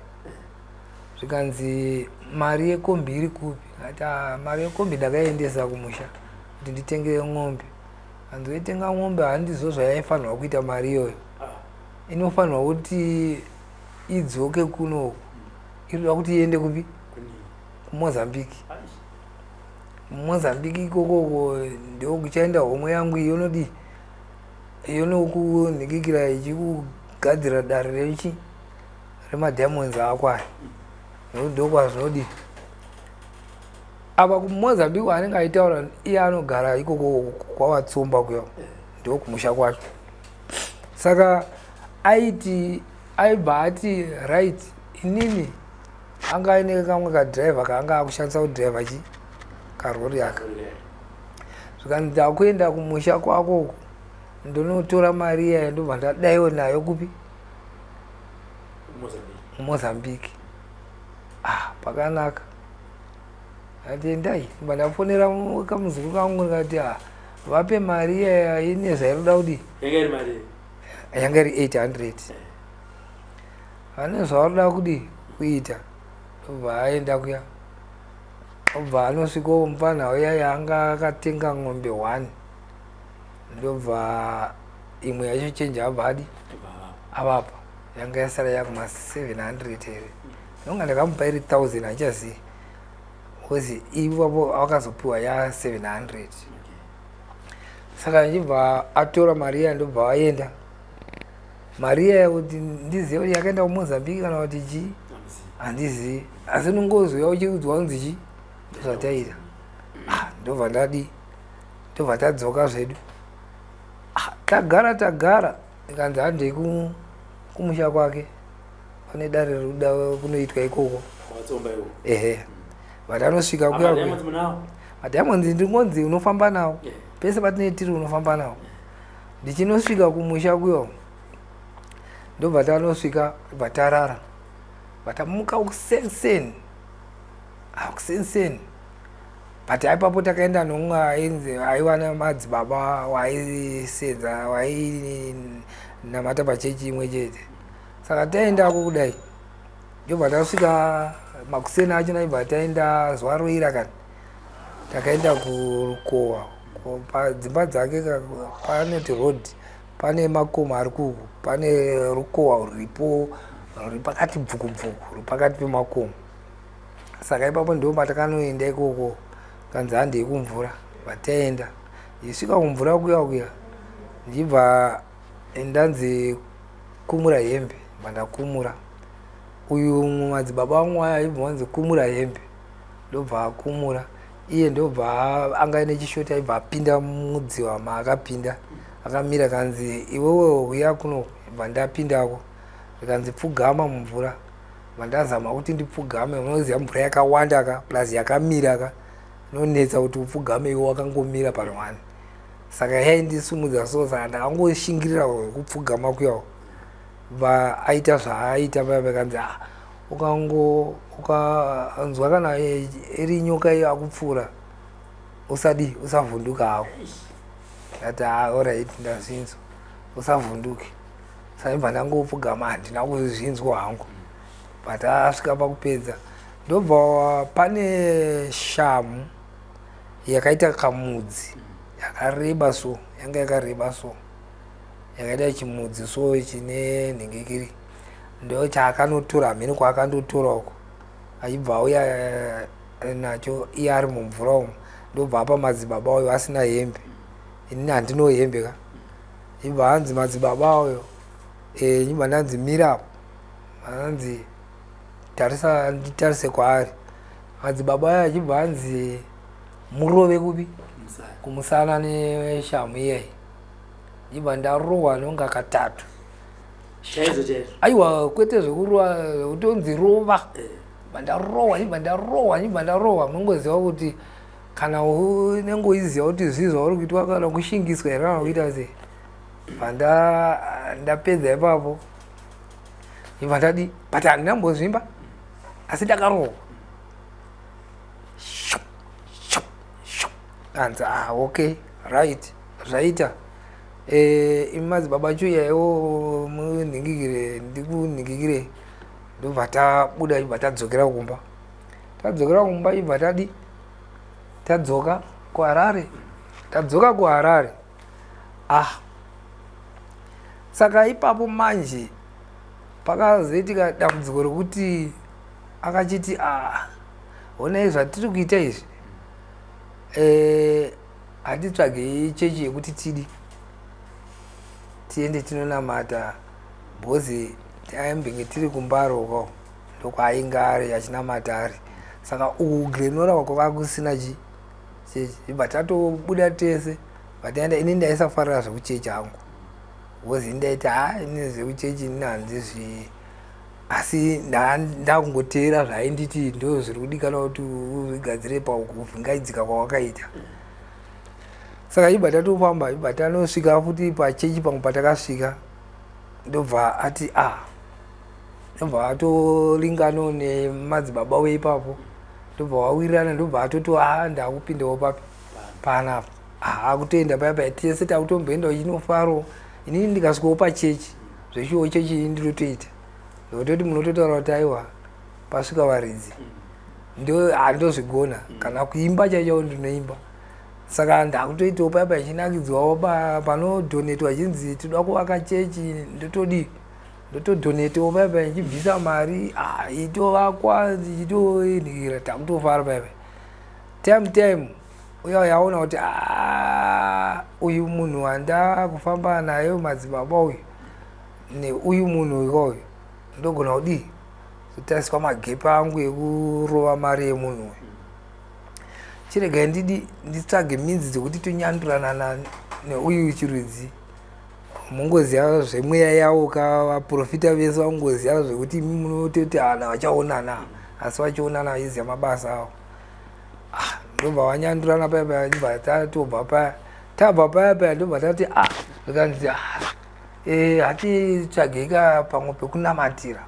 zvikanzi, "Mari yekombi iri kupi?" Ati, "Ah, mari yekombi ndakaendesa kumusha kuti nditenge ng'ombe." Hanzi, "Waitenga ng'ombe? Handizvo zvayaifanirwa kuita mari iyoyo. Inofanirwa kuti idzoke kunoku, inoda kuti iende kupi? KuMozambique. MuMozambique ikokoko ndokuchaenda homwe yangu iyonodii, yonokunhikikira ichikugadzira dare rechi remadiamonds ako aya, nekuti ndokwazvinodii apa kuMozambique." Anenge aitaura iye anogara ikoko kwavatsomba kuya, ndokumusha kwacho. Saka aiti aibva ati, "Right." Inini anga aine kamwe kadhiraivha kaanga akushandisa kudhiraivha chi karori aka. Zvikanzi, "Ndakuenda kumusha kwako uku, ndonotora mari iyaya, ndobva ndadaiwo nayo kupi? Mozambique." Ah, pakanaka. Ati, "Endai." Ndobva ndafonera kamuzukuru kangu, ndikati, "Ah, vape mari iyaya ine zvainoda kudii." Yanga iri 800. "Vane zvavarikuda kudii kuita." Ndobva aenda kuya, obva anosvikawo mupanhau iya yaanga akatenga ng'ombe 1, ndobva imwe yacho chenji abva adi avapa, yanga yasara yakuma 700 here, nonga ndakamupa iri 1000, handichazivi, because ipapo akazopiwa ya 700. Saka ndichibva atora mari iya, ndobva aenda. Mari iya kuti ndizive kuti yakaenda kuMozambique kana kuti chii, handizivi, asi unongozouya uchiudzwa kunzi chii, ndozvataita. Ah, ndobva ndadi, ndobva tadzoka zvedu. Ah, tagara tagara, ikanzi handei kumusha kwake, pane dare rikuda kunoitwa ikoko. Ehe, but anosvika kuya, madiamonds ndingonzi unofamba nawo pese patinee tiri, unofamba nawo. Ndichinosvika kumusha kuyo, ndobva tanosvika, bva tarara. Vatamuka kusenseni, ah, kusenseni. But ipapo takaenda nomumwe ainzi aiva namadzibaba waisenza wainamata pachechi imwe chete. Saka taendako kudai ndobva tasvika makuseni acho naibva taenda zuva roira kani takaenda kurukowa padzimba dzake panoti road pane makomo ari kuku pane rukowa ruripo ruri pakati bvukubvuku ruri pakati pemakomo. Saka ipapo ndo patakanoenda ikoko kanzi handei kumvura vataenda ndichisvika kumvura kuya kuya ndichibva ndanzi kumura hembe bva ndakumura. Uyu madzibaba vangu aya aibva wanzi kumura hembe ndobva akumura iye ndobva anga aine chishoti aibva apinda mudziwa maakapinda akamira kanzi iwewe huya kuno bva ndapindako rikanzi pfugama mumvura bva ndazama kuti ndipfugame. Unoziva mvura yakawanda ka plus yakamira ka inonetsa kuti upfugame iwe wakangomira pano one. Saka yaindisumudza so saka ndakangoshingirira kupfugama kuyawo bva aita zvaaita paya pakanzi ah, ukango ukanzwa kana iri nyoka iyo akupfuura usadi usavhunduka hako. Ndati ah, alright, ndazvinzwa, usavhunduke. Saka ibva ndangopfugama handina kuzvinzwa hangu but asvika pakupedza ndobva pane shamu yakaita kamudzi yakareba so yanga yakareba so yakaita chimudzi so chine nhingikiri ndo chaakanotora hamene kwaakandotora uko achibva auya nacho iye ari mumvura umu ndobva apa madzibaba uyo asina hembe. Inini handino hembe ka. Ibva hanzi madzibaba uyo ibva ndanzi mira apo anzi tarisa nditarise kwaari madzibaba ayo achibva anzi murove kupi kumusana neshamu iyeyi. Ndibva ndarohwa nonga katatu. Chaizvo chaizvo? Aiwa, kwete zvekurova zvekutonzi rova. Bva ndarohwa ndibva ndarohwa ndibva ndarohwa. Munongoziva kuti kana unenge uchiziva kuti zvii zvauri kuitwa kana kushingiswa here kana kuita sei. Bva ndapedza ipapo ndibva ndadi but handinambozvimba asi ndakarohwa. Anzi ah, okay, right, zvaita. Imi madzibaba chiuyaiwo munhingikire ndikunhingikire. Ndobva tabuda ibva tadzokera kumba. Tadzokera kumba ibva tadi tadzoka kuHarare. Tadzoka kuHarare, ah, saka ipapo manje pakazoitika dambudziko rekuti akachiti ah, honai zvatiri kuita izvi, hatitsvagei chechi yekuti tidi tiende tinonamata because taimbenge tiri kuMbare uko ndokwaainge ari achinamata ari. Saka uku Glen Norah kwaka kusina chi chechi. Ibva tatobuda tese bataenda. Ini ndaisafarira zvekuchechi hangu because ini ndaiti ha ini zvekuchechi ini handizvi asi ndakungoteera zvainditi ndo zviri kudikanwa kuti uzvigadzire pakuvhingaidzika kwawakaita. Saka ibva tatofamba ibva tanosvika futi pachechi pamwe patakasvika ndobva ati ah, ndobva atolingano nemadzibaba weipapo ndobva wawirirana ndobva atoti ah, ndakupindawo papi panapa. Ah, akutoenda paya paya tese takutomboenda uchinofaro. Inini ndikasvikawo pachechi zveshuwo chechi ini ndinotoita ndototi munototaura kuti aiwa pasvika varidzi ndo handozvigona kana kuimba chaicho ndinoimba. Saka ndakutoitawo paya paya chinakidzwawo panodhonetwa chinzi toda kuvaka chechi ndotodii ndotodhonetawo paya paya ndichibvisa mari, ah, itovakwa ichitoinhikira takutofara paya paya. Time time uya yaona kuti ah, uyu munhu wandakufamba naye madzibaba uyu neuyu munhu uyu uyu ndogona kudii kutariswa magepa angu ekurova mari yemunhu uyu. Chiregai ndidi nditsvage minzi dzekuti tonyandurana neuyu chirudzi. Mungoziva zvemweya yavo ka vaprofita vese vangoziva zvekuti imi munototi ana vachaonana asi vachionana vachiziva mabasa avo. Ah, ndobva vanyandurana paya paya ndobva tatobva paya tabva paya paya ndobva tati ah, zvikanzi ah, hatitsvagei ka pamwe pekunamatira.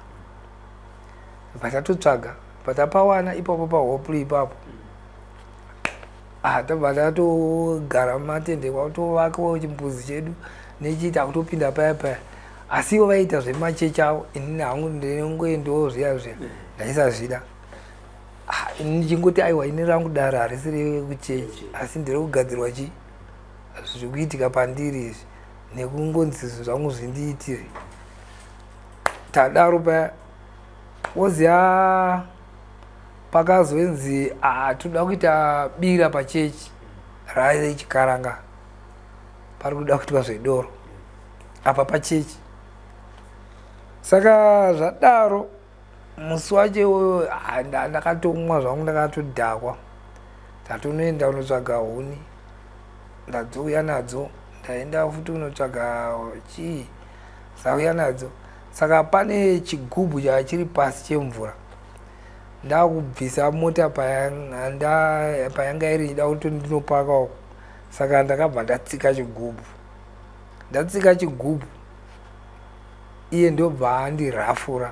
Bva tatotsvaga, bva tapawana ipapo paHopley ipapo. Ah, tabva tatogara mumatende kwakutovakawo chimbuzi chedu nechii, takutopinda paya paya. Asi ivo vaiita zvemachechi avo, inini hangu ndinongoendawo zviya zviya, ndaisazvida. Ah, ini ndichingoti aiwa, ini rangu dare harisi rekuchechi, asi nderekugadzirwa chii zviri kuitika pandiri izvi, nekungonzi zvinhu zvangu zvindiitire. Tadaro paya, woziva pakazonzi, ah, toda kuita bira pachechi rachikaranga, pari kuda kuitwa zvedoro apa pachechi. Saka zvadaro, musi wacho iwoyo, ah, ndakatomwa zvangu, ndakatodhakwa. Ndatonoenda kunotsvaga huni, ndadzouya nadzo, ndaenda futi kunotsvaga chii, ndauya nadzo. Saka pane chigubhu chachiri pasi chemvura. Ndakubvisa mota payanga iri, ida kuti ndinopaka uko. Saka ndakabva ndatsika chigubhu. Ndatsika chigubhu, iye ndobva andirafura.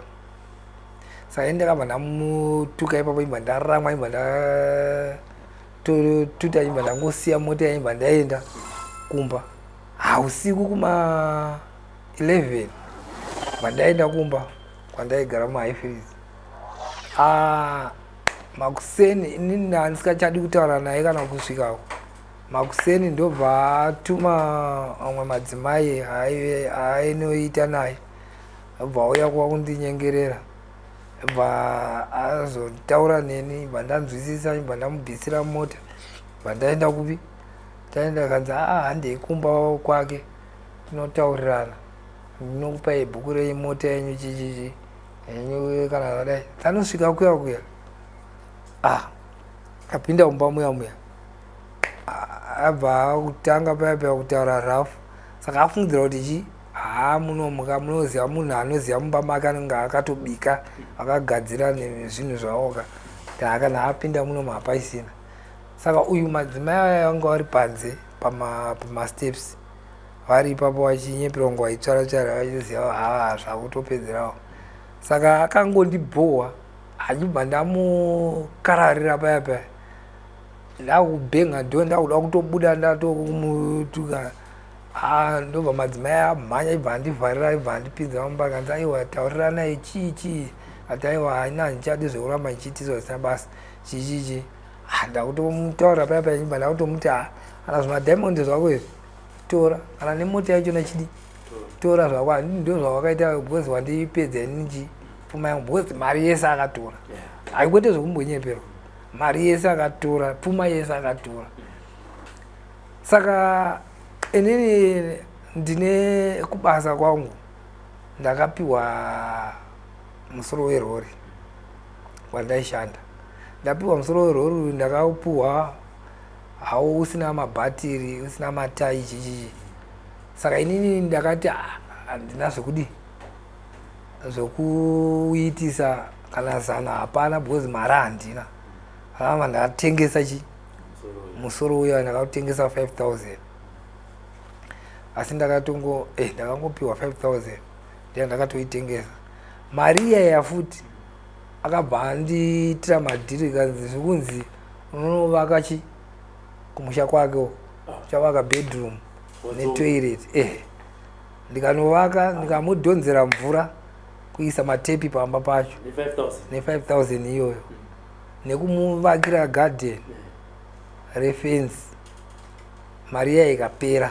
Saka ini ndakabva ndamutuka ipapo, ibva ndaramwa, ibva ndatuta, ibva ndangosiya mota yaibva, ndaenda kumba. Hausiku kuma 11 bva ndaenda kumba kwandaigara muHighfields. Ah, makuseni inini handisingachadi kutaura naye kana kusvikako. Makuseni ndobva atuma amwe madzimai ainoita naye, obva auya kuva kundinyengerera, bva azotaura neni, bva ndanzwisisa, bva ndamubvisira mota, bva ndaenda kupi, taenda. Kanzi, aa, handei kumba kwake tinotaurirana, ndinokupai bhuku remota yenyu, chichichi yenyu kana zvadai. Tanosvika kuya kuya, ah, apinda mumba muya muya, abva kutanga paya paya kutaura rafu. Saka afungidzira kuti chi, haa, munomuka, munoziva munhu anoziva mumba make anenge akatobika, akagadzira nezvinhu zvavoka. Kana apinda munomu hapaisina. Saka uyu madzimai aya vanga vari panze pamasteps, vari ipapo vachinyepera kunge vaitsvara tsvara, vachiziva haa zvakutopedzerawo. Saka akangondibhohwa, achibva ndamukararira paya paya, ndakubhenga door, ndakuda kutobuda, ndatomutuka. Ah, ndobva madzimai amhanya, ibva andivharira, ibva andipinza mumba. Kanzi, aiwa, tauriranai, chii chii? Ati, aiwa, haina, handichadi zvekuramba ndichiitiswa zvisina basa, chii chii chii. Ah, ndakutomutaurira paya paya, ibva ndakutomuti, ah, kana zvimadhaimondi zvako izvi tora, kana nemota yachona chidi tora zvako, handii ndo zvawakaita, because wandipedza inini chi pfuma yangu, because mari yese akatora, haikwete zvekumbonyeperwa, mari yese akatora, pfuma yese akatora. Saka inini ndine kubasa kwangu ndakapiwa musoro werori kwandaishanda. Ndapiwa musoro werori uyu, ndakaupiwa hawo usina mabhatiri, usina matai, chichichi. Saka inini ndakati, ah, handina zvekudii zvekuitisa, kana zana hapana, because mari handina. Rava ndatengesa chi musoro uya, ndakautengesa 5000. Asi ndakatongo ndakangopiwa 5000, ndiya ndakatoitengesa mari iyaya. Futi akabva andiitira madhiri, kanzi zvikunzi unonovaka chi kumusha kwake uko, uchavaka bedroom netoilet. Ndikanovaka, ndikamudhonzera mvura, kuisa matepi pamba pacho ne5000 iyoyo, nekumuvakira garden refensi. Mari iya ikapera,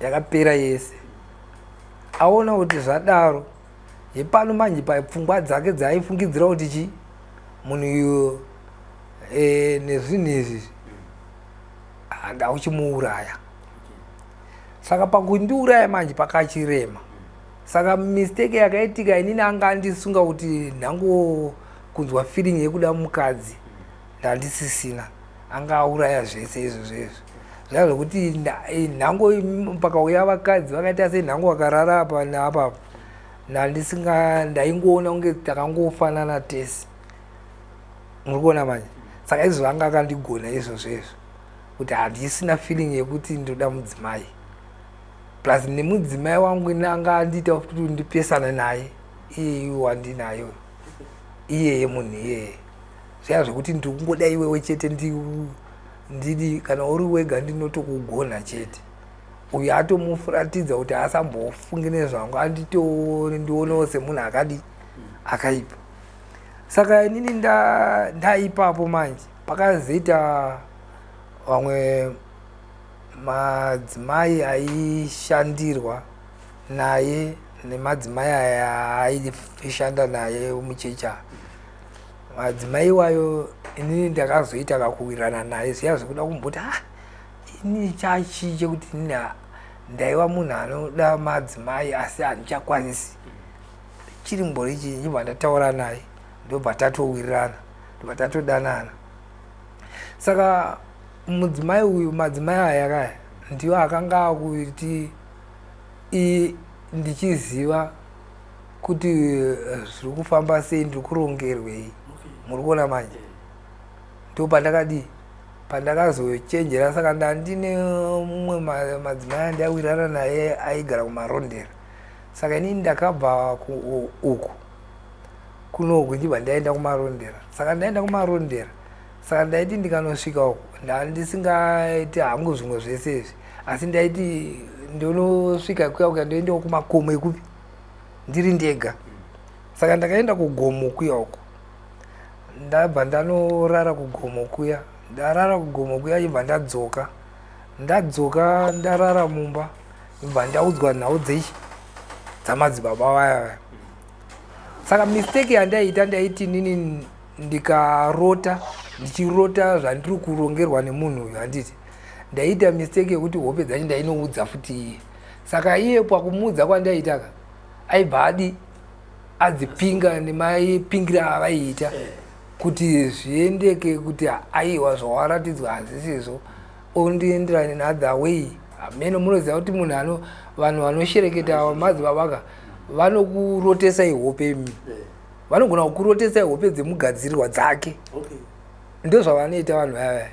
yakapera yese. Aona kuti zvadaro, yepano manje papfungwa dzake dzaaifungidzira kuti chi munhu uyu nezvinhu izvi handauchimuuraya. Saka pakundiuraya manje pakachirema. Saka mistake yakaitika, inini anga andisunga kuti nhango kunzwa feeling yekuda mukadzi ndandisisina. Anga auraya zvese izvozvo izvo, zvaa zvokuti nhango pakauya vakadzi vakaita senhango vakarara apa neapapo, ndandisinga, ndaingoona kunge takangofanana tese, muri kuona manje. Saka izvo anga akandigona izvozvo izvo, kuti handisina feeling yekuti ndoda mudzimai. Plus nemudzimai wangu ini anga andiita kuti ndipesane naye. Iyeyu wandinayo iyeye, munhu iyeye, zviya zvekuti ndiri kungoda iwewe chete, ndidi kana uri wega ndinotokugona chete. Uyu atomufuratidza kuti asambofungi nezvangu, anditoondionewo semunhu akadi akaipa. Saka inini ndaipapo manje pakazoita vamwe madzimai aishandirwa naye, nemadzimai aya aishanda naye muchecha. Madzimai iwayo inini ndakazoita kakuwirirana naye, zviya zvekuda kumboti, ah, ini chachii chekuti inini ndaiva munhu anoda madzimai asi handichakwanisi, chiri mbori chii? Ndibva ndataura naye, ndobva tatowirirana, ndobva tatodanana. Saka mudzimai uyu, madzimai aya kaya ndiwo akanga akuti ndichiziva kuti zviri kufamba sei, ndiri kurongerwei. Muri kuona manje, ndo pandakadii, pandakazochenjera. Saka ndandine mumwe madzimai andaiwirirana naye aigara kuMarondera. Saka inini ndakabva uku kunoku, ndibva ndaenda kuMarondera. Saka ndaenda kuMarondera, saka ndaiti ndikanosvika uku, ndandisingaiti hangu zvimwe zvese izvi, asi ndaiti ndonosvika kuya kuya, ndoendawo kumakomo ekupi ndiri ndega. Saka ndakaenda kugomo kuya uku, ndabva ndanorara kugomo kuya. Ndarara kugomo kuya, ibva ndadzoka. Ndadzoka, ndarara mumba, ibva ndaudzwa nhau dzechi dzamadzibaba vaya vaya. Saka mistake yandaiita, ndaiti nini ndikarota, ndichirota zvandiri kurongerwa nemunhu uyu, handiti ndaiita mistake yekuti hope dzacho ndainoudza futi iye. Saka iye pakumuudza kwandaitaka, aibva adi adzipinga nemaipingira avaiita kuti zviendeke, kuti aiwa, zvawaratidzwa hazvisizvo, ondiendera in other way. Hameno, munoziva kuti munhu ano vanhu vanoshereketa madzibabaka vanokurotesai hope imi, vanogona kukurotesai hope dzemugadzirirwa dzake. Ndozvavanoita vanhu vaya vaya.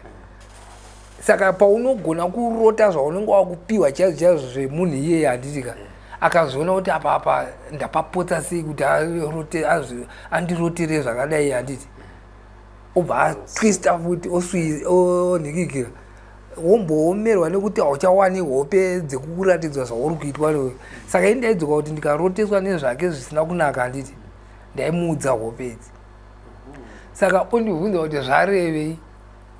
Saka paunogona kurota zvaunenge wakupiwa chaizvo chaizvo zvemunhu iyeye, handitika akazoona kuti apa apa ndapapotsa sei kuti andirotere zvakadai, handiti obva atwista futi, onhikikira, womboomerwa nekuti hauchawani hope dzekukuratidzwa zvauri kuitwa newe. Saka ini ndaidzoka kuti ndikaroteswa nezvake zvisina kunaka, handiti ndaimuudza hope idzi. Saka ondibvunza kuti zvarevei,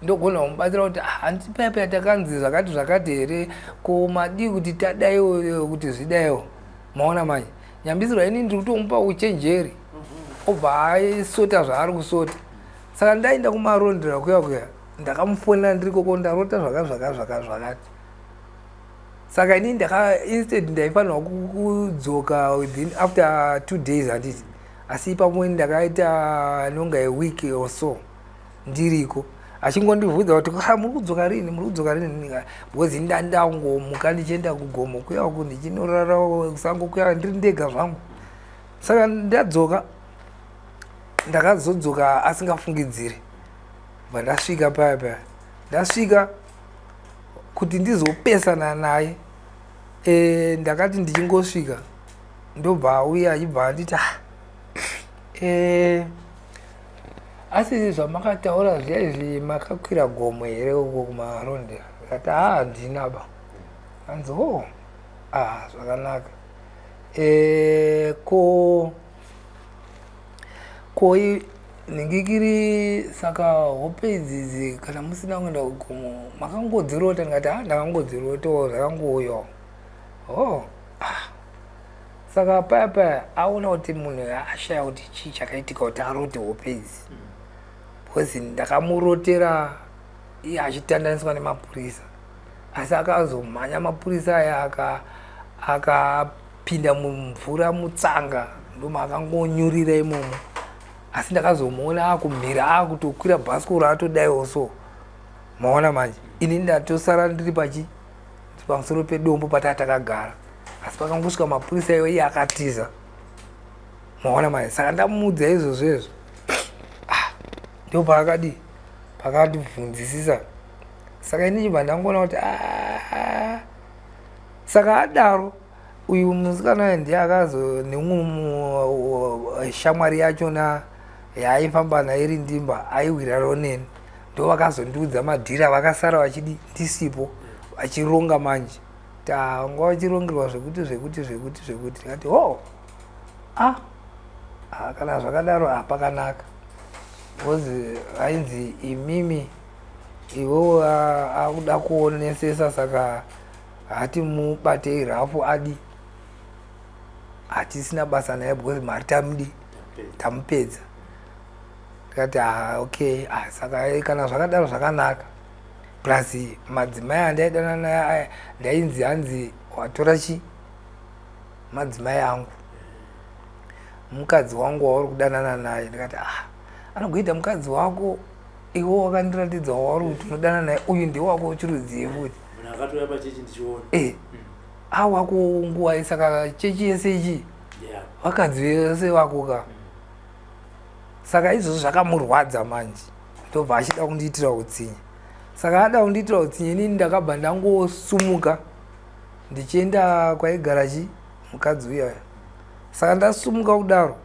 ndogona kumubatsira kuti, "Ah, handiti paya paya takanzi zvakati zvakati here? Ko madii kuti tadaiwo kuti zvidaiwo?" Maona manje nyambisirwa, ini ndiri kutomupa uchenjeri, obva aisota zvaari kusota. Saka ndaenda kuMarondera kuya kuya, ndakamufonera ndiri koko, ndarota zvaka zvaka zvaka zvakati. Saka inini ndaka instead ndaifanirwa kudzoka within after 2 days, handiti? Asi ipapo ndakaita nonga a week or so ndiriko, achingondibvunza kuti, "Ah, muri kudzoka rini? Muri kudzoka rini?" Because ini ndandangomuka ndichienda kugomo kuya uku, ndichinorara kusango kuya ndiri ndega zvangu. Saka ndadzoka, ndakazodzoka asingafungidziri. Bva ndasvika paya paya, ndasvika kuti ndizopesana naye, ndakati ndichingosvika, ndobva auya achibva anditi, "Ah, asi zvamakataura zviya izvi, makakwira gomo here uko kuMarondera?" Ndikati, "Ha, handina ba." Anzi, "Oh, ah, zvakanaka. Ko nhingikiri, saka hope idzidzi kana musina kuenda kugomo makangodzirota?" Ndikati, "Ha, ndakangodzirotawo, zvakangouyawo." "Oh, ah." Saka paya paya aona kuti munhu ashaya kuti chii chakaitika kuti arote hope idzi, because ndakamurotera iye achitandaniswa nemapurisa, asi akazomhanya mapurisa aya akapinda mumvura mutsanga, ndomaakangonyurira imomo. Asi ndakazomuona akumhira, akutokwira bhasikoro, atodaiwo. So maona manje, ini ndatosara ndiri pachi pamusoro pedombo pataa takagara, asi pakangosvika mapurisa iwo, iye akatiza. Maona manje, saka ndamuudza izvozvo izvo. Ah, ndo paakadii, pakandibvunzisisa. Saka ini chibva ndangoona kuti, ah, saka adaro. Uyu musikana uyu ndiye akazo neumwe shamwari yachona yaaifamba naye iri ndimba aiwirarawo neni, ndo vakazondiudza madhiri avakasara vachidi ndisipo vachironga. Manje tanga vachirongerwa zvekuti zvekuti zvekuti zvekuti. Ndikati, "Ho, ah, ah, kana zvakadaro hapakanaka," because ainzi imimi iwewo akuda kuonesesa, saka hati mubatei rafu adi hatisina basa naye because mari tamudi tamupedza. Ndikati, "Ah, okay." Ah, saka kana zvakadaro zvakanaka. Plus madzimai andaidana naye, ndainzi hanzi watora chi madzimai angu, mukadzi wangu wauri kudanana naye. Ndikati, "Ah, anogoita mukadzi wako iwe wakandiratidza wauri kuti unodanana naye, uyu ndewako chirudzii futi?" Munhu akatouya pachechi ndichiona. E, awako nguva, saka chechi yese ichi vakadzi vese vako ka. Saka izvozvo zvakamurwadza manje, ndobva achida kundiitira utsinye. Saka ada kundiitira utsinye, inini ndakabva ndangosumuka ndichienda kwaigara chi mukadzi uyaya. Saka ndasumuka kudaro,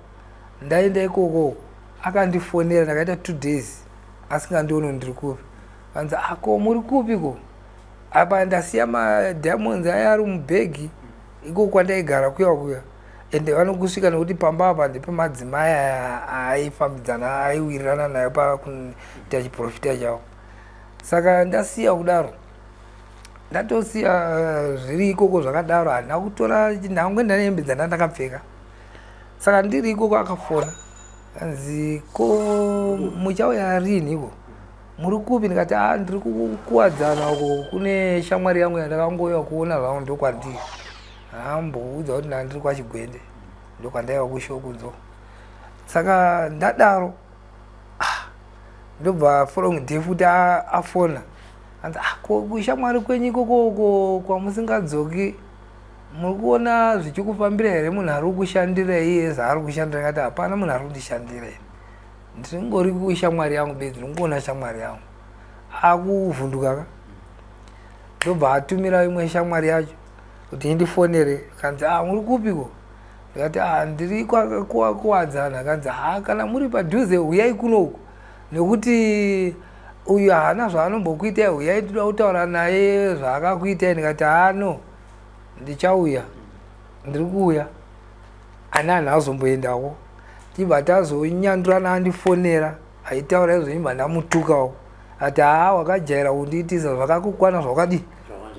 ndaenda ikoko, akandifonera. Ndakaita 2 days asingandioni ndiri kupi. Vanzi, "Ako muri kupi ko?" Apa ndasiya madiamonds aya ari mubhegi iko kwandaigara kuya kuya, ende vanokusvika nekuti pamba apa ndepemadzimai aya aifambidzana, aiwirirana nayo pakuita chiprofita chavo. Saka ndasiya kudaro, ndatosiya zviri ikoko zvakadaro, handina kutora ndangoenda nehembe dzanda ndakapfeka. Saka ndiri ikoko akafona, anzi, "Ko muchauya rini iko? Muri kupi?" Ndikati, "A, ndiri kuwadzana uko, kune shamwari yangu yandakangouya kuona zvangu, ndokwandiri." Amboudza kuti ndandiri kwaChigwende, ndokwandaiva kushokunzo. Saka ndadaro, ah, ndobva following day futi afona, anzi, "Ah, ko kushamwari kwenyu ikoko kwamusingadzoki, muri kuona zvichikufambira here? Munhu ari kushandira iye zvaari kushandira?" Ngati, "Hapana munhu ari kundishandira, ndingori kushamwari yangu bedzi, ndingoona shamwari yangu." Akuvhunduka ka, ndobva atumira imwe shamwari yacho kuti indifonere. Kanzi, "A, muri kupiko?" Ndikati, "A, ndiri kuwadzana." Kanzi, "Ha, kana muri padhuze huyai kunoku, nekuti uyu haana zvaanombokuitai, huyai toda kutaura naye zvaakakuitai." Ndikati, "Ha, no, ndichauya, ndiri kuuya." Ani anhu azomboendawo, tibva tazonyandurana. Andifonera aitaura izvo, ibva ndamutukawo, ati, "Haa, wakajaira kundiitisa, zvakakukwana zvakadii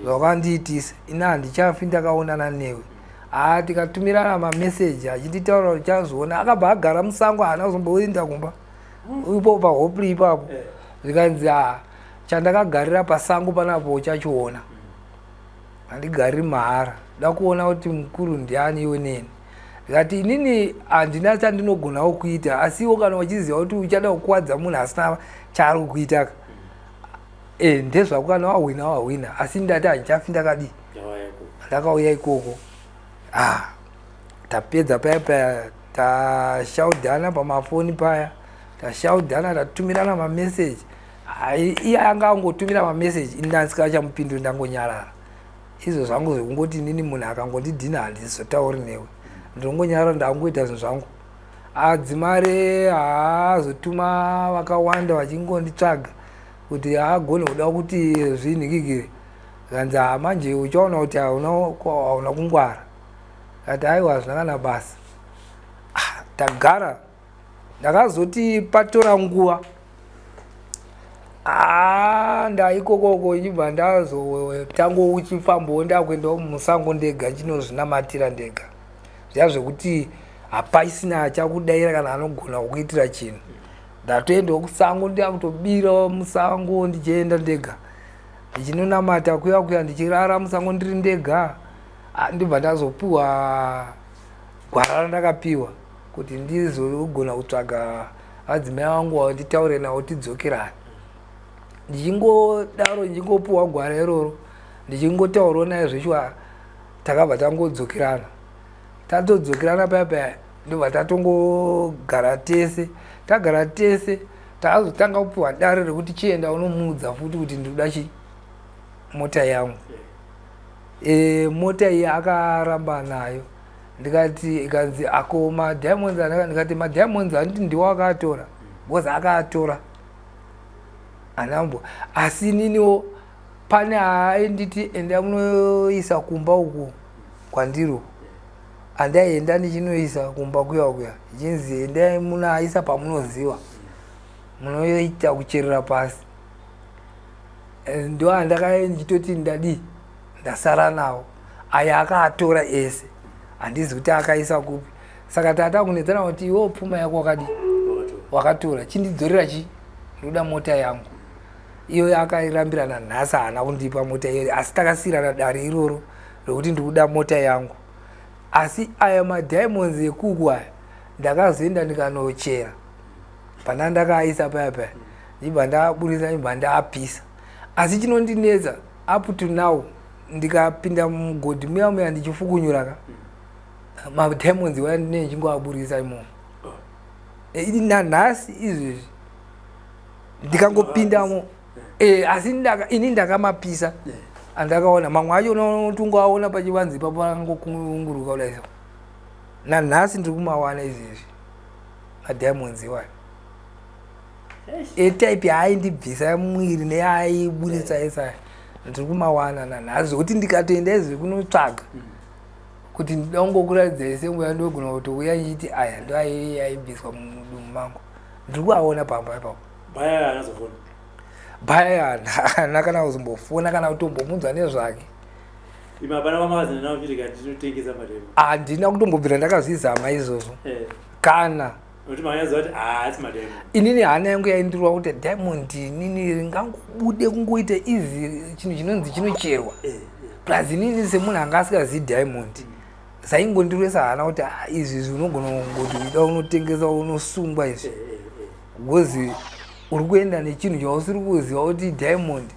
zvawakandiitisa, ini handichafi ndakaonana newe." Haa, tikatumirana mameseji achinditaura, uchazoona. Akabva agara musango, haana kuzomboenda kumba ipo pahopli ipapo. Zvikanzi, "Ha, chandakagarira pasango panapo uchachiona, handigariri mahara, da kuona kuti mukuru ndiani iwe neni." Ndikati, "Inini handina chandinogonawo kuita, asi iwo kana uchiziva kuti uchada kukuwadza munhu asina chaari kukuitaka, e, ndezvako, kana wahwina wahwina, asi ndati handichafi ndakadii ndakauya ikoko." Ah, tapedza paya paya, tashaudhana pamafoni paya, tashaudhana, tatumirana mameseji. Iye anga angotumira mameseji, ini ndandisingachamupinduri, ndangonyarara. Izvo zvangu zvekungoti inini munhu akangondidhina handizotauri newe, ndinongonyarara, ndangoita zvinhu zvangu. Adzimare haazotuma vakawanda vachingonditsvaga kuti haagone kuda kuti zvinhikikire. Kanzi, "Ha, manje uchaona kuti hauna kungwara." Kati, "Aiwa, hazvina kana basa." Ah, tagara, ndakazoti patora nguva, ah, ndaikokoko ichibva ndazotanga uchifambawo, ndakuendawo musango ndega, ndinozvinamatira ndega, zviya zvekuti hapaisina achakudaira kana anogona kukuitira chinhu. Ndatoendawo kusango, ndakutobira musango, ndichienda ndega ndichinonamata kuya kuya, ndichirara musango ndiri ndega. Ah, ndibva ndazopiwa gwara randakapiwa kuti ndizogona kutsvaga vadzimai vangu, nditaure navo, tidzokerane. Ndichingodaro, ndichingopiwa gwara iroro, ndichingotaurawo naye zveshuwa, takabva tangodzokerana. Tatodzokerana paya paya, ndobva tatongogara tese. Tagara tese, takazotanga kupiwa dare rekuti chienda unomuudza futi kuti ndikuda chi mota yangu. E, mota iyi akaramba nayo. Ndikati, ikanzi ako madiamonds anaka. Ndikati madiamonds handiti ndiwo akaatora, because akaatora anambo. Asi ininiwo pane ainditi enda munoisa kumba uku kwandiri, andaienda ndichinoisa kumba kuya kuya, ichinzi endai munoaisa pamunoziva munoita kucherera pasi. Ndo andakae ndichitoti ndadii, ndasara nawo. Aya akaatora ese, handizi kuti akaisa kupi. Saka tata kunetsana kuti iwewo pfuma yako wakadii, wakatora, chindidzorera chi, ndoda mota yangu. Iyo akairambira, nanhasi haana kundipa mota iyoyo. Asi takasiyirana dare iroro rokuti ndikuda mota yangu. Asi aya madiamonds ekuku aya ndakazoenda ndikanochera pana ndakaaisa paya paya, ndibva ndaaburisa, ndibva ndaapisa. Asi chinondinetsa up to now, ndikapinda mumugodhi muya muya ndichifukunyura ka madiamonds waya, ndine ndichingoaburisa imomo. Nanhasi izvezvi ndikangopindamo, asi ini ndakamapisa. Andakaona mamwe acho unotungoaona pachivanze ipapo akangokunguruka kudai so. Nanhasi ndiri kumawana izvezvi madiamonds iwayo etype yaaindibvisa mwiri neyaaiburisa esaya, ndiri kumawana nanhasi, zvekuti ndikatoenda izvi kunotsvaga kuti ndida kungokuratidzai senguva ndogona kutouya ndichiti aya ndo aibviswa mudumbu mangu. Ndiri kuaona pamba ipapo. Baya anazofona? Baya haana kana kuzombofona kana kutombomunzwa nezvake. Imi hapana kwamakazina nawo chiti kati tinotengesa mademo? Handina kutombobvira ndakazvizama izvozvo. Kana Nokuti makanyaziva kuti haasi mademo. Inini hana yangu yaindirwa kuti diamond inini ringangobude kungoita izi chinhu chinonzi chinocherwa. Plus inini semunhu anga asingazivi diamond, zaingondirwesa hana kuti ah, izvi zvinogona kungoti uida unotengesa unosungwa izvi, because uri kuenda nechinhu chausiri kuziva kuti diamond.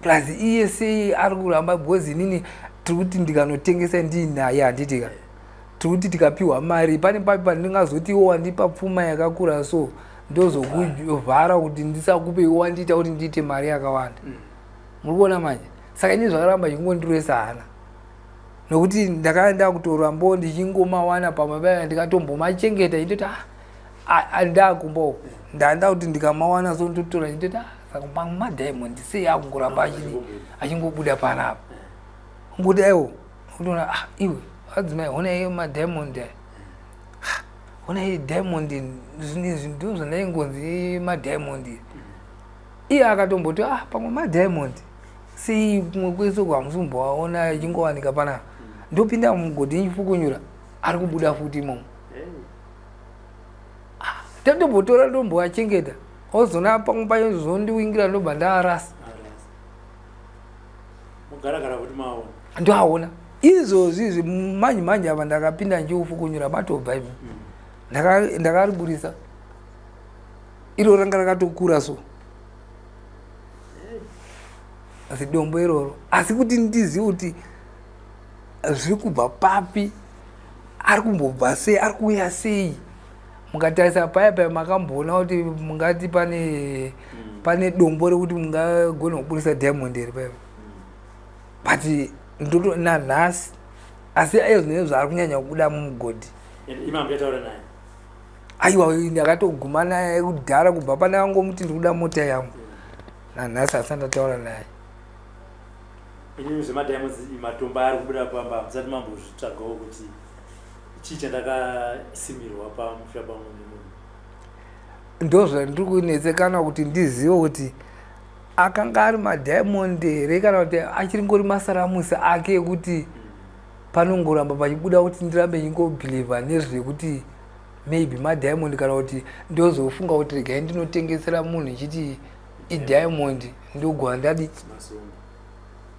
Plus iye sei ari kuramba? Because inini tiri kuti ndikanotengesa ndiinaye, handitika tiri kuti tikapiwa mari pane papi pandingazoti iwo wandipa pfuma yakakura, so ndozokuvhara kuti ndisakupe, iwo wandiita kuti ndiite mari yakawanda. Muri kuona manje? Saka ini zvakaramba chingondirwesa hana, nokuti ndakaenda kutorambawo ndichingomawana pamwe paya, ndikatombomachengeta indoti ah, ndakumba uku ndanda kuti ndikamawana so ndotora, ndoti ah, saka mamwe madiamond sei akungoramba achingobuda panapa? Ngokuti aiwo unoona, ah, iwe adzimai, hona iyo madiamond aya, hona iyi diamond, zvinezvi ndo zvandaingonzi madiamond. Iye akatomboti ah, pamwe madiamond sei kumwe kwese uko hamusi kumboaona achingowanika panapa? Ndopinda mumugodhi ndichifukunyura, ari kubuda futi imomo. Tandombotora, ndomboachengeta, ozona pamwe pacho zondiwingira, ndobva ndaarasa. Mugaragara kuti maona. Ndoaona izvozvi izvi manje manje apa ndakapinda ndichiufukunyura matobva imi. Ndakariburisa iro ranga rakatokura so asi dombo iroro. Asi kuti ndizive kuti zviri kubva papi, ari kumbobva sei, ari kuuya sei, mukatarisa paya paya makamboona kuti mungati pane dombo rekuti mungagona kuburisa diamond here paya? But ndoto nanhasi, asi aizvinezvi zvaari kunyanya kubuda mumugodhi. Imi hamuchataura naye? Aiwa, ndakatoguma naye kudhara, kubva pane angomuti ndikuda mota yangu, nanhasi asati ndataura naye. Inini zvemadiamonds, matombo ari kubuda pamba, musati mambozvitsvagawo kuti chii chandakasimirwa pamusha pangu nemunhu? Ndo zvandiri kunetsekana kuti ndizive kuti akanga ari madiamond here kana kuti achiri ngori masaramusi ake ekuti panongoramba pachibuda kuti ndirambe ndingobhilivha nezvekuti maybe madiamond, kana kuti ndozofunga kuti regai ndinotengesera munhu ichiti idiamond, ndogwa ndadi Masungu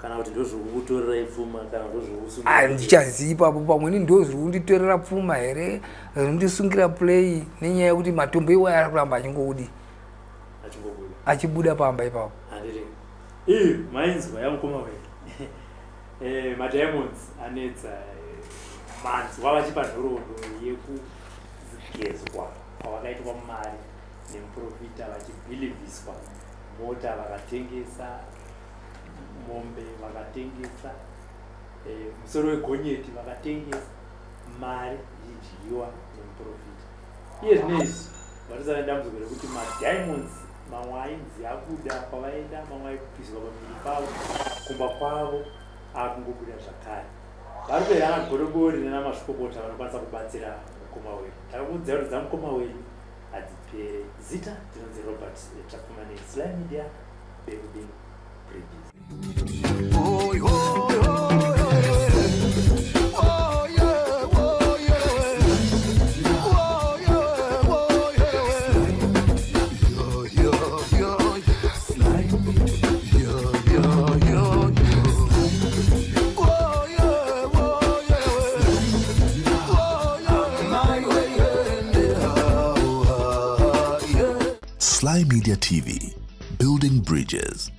kana kuti ndozvokukutorerai pfuma kana ndozvokusungira? Handichazivi ipapo. Pamweni ndo zviri kunditorera pfuma here, rinondisungira play nenyaya yekuti matombo iwayo ari kuramba achingoudi Achingobuda. Achibuda pamba ipapo. Handiti iyi mainzwa yamukoma wedu? Madiamonds anetsa. Manzwa vachipa nhoroondo yekugezwa kwavakaitwa mari nemuprofita, vachibhilivhiswa mota vakatengesa, mombe vakatengesa. eh, musoro wegonyeti vakatengesa mari ichidyiwa nemuprofita. Iye zvino izvi vatosara nedambudziko rekuti madiamonds mamwe ainzi abuda kwavaenda, mamwe aipiswa pamiri pavo kumba kwavo akungobuda zvakare. Vari kuera ana godobori nana mazvikokota vanokwanisa kubatsira mukoma wedu. Takakuudzai kuti dzamukoma wedu hadzipere. Zita ndinonzi Robert Tapfumaneyi, Sly Media, Building Bridges. Oi, oi, oi, Sly Media TV, building bridges.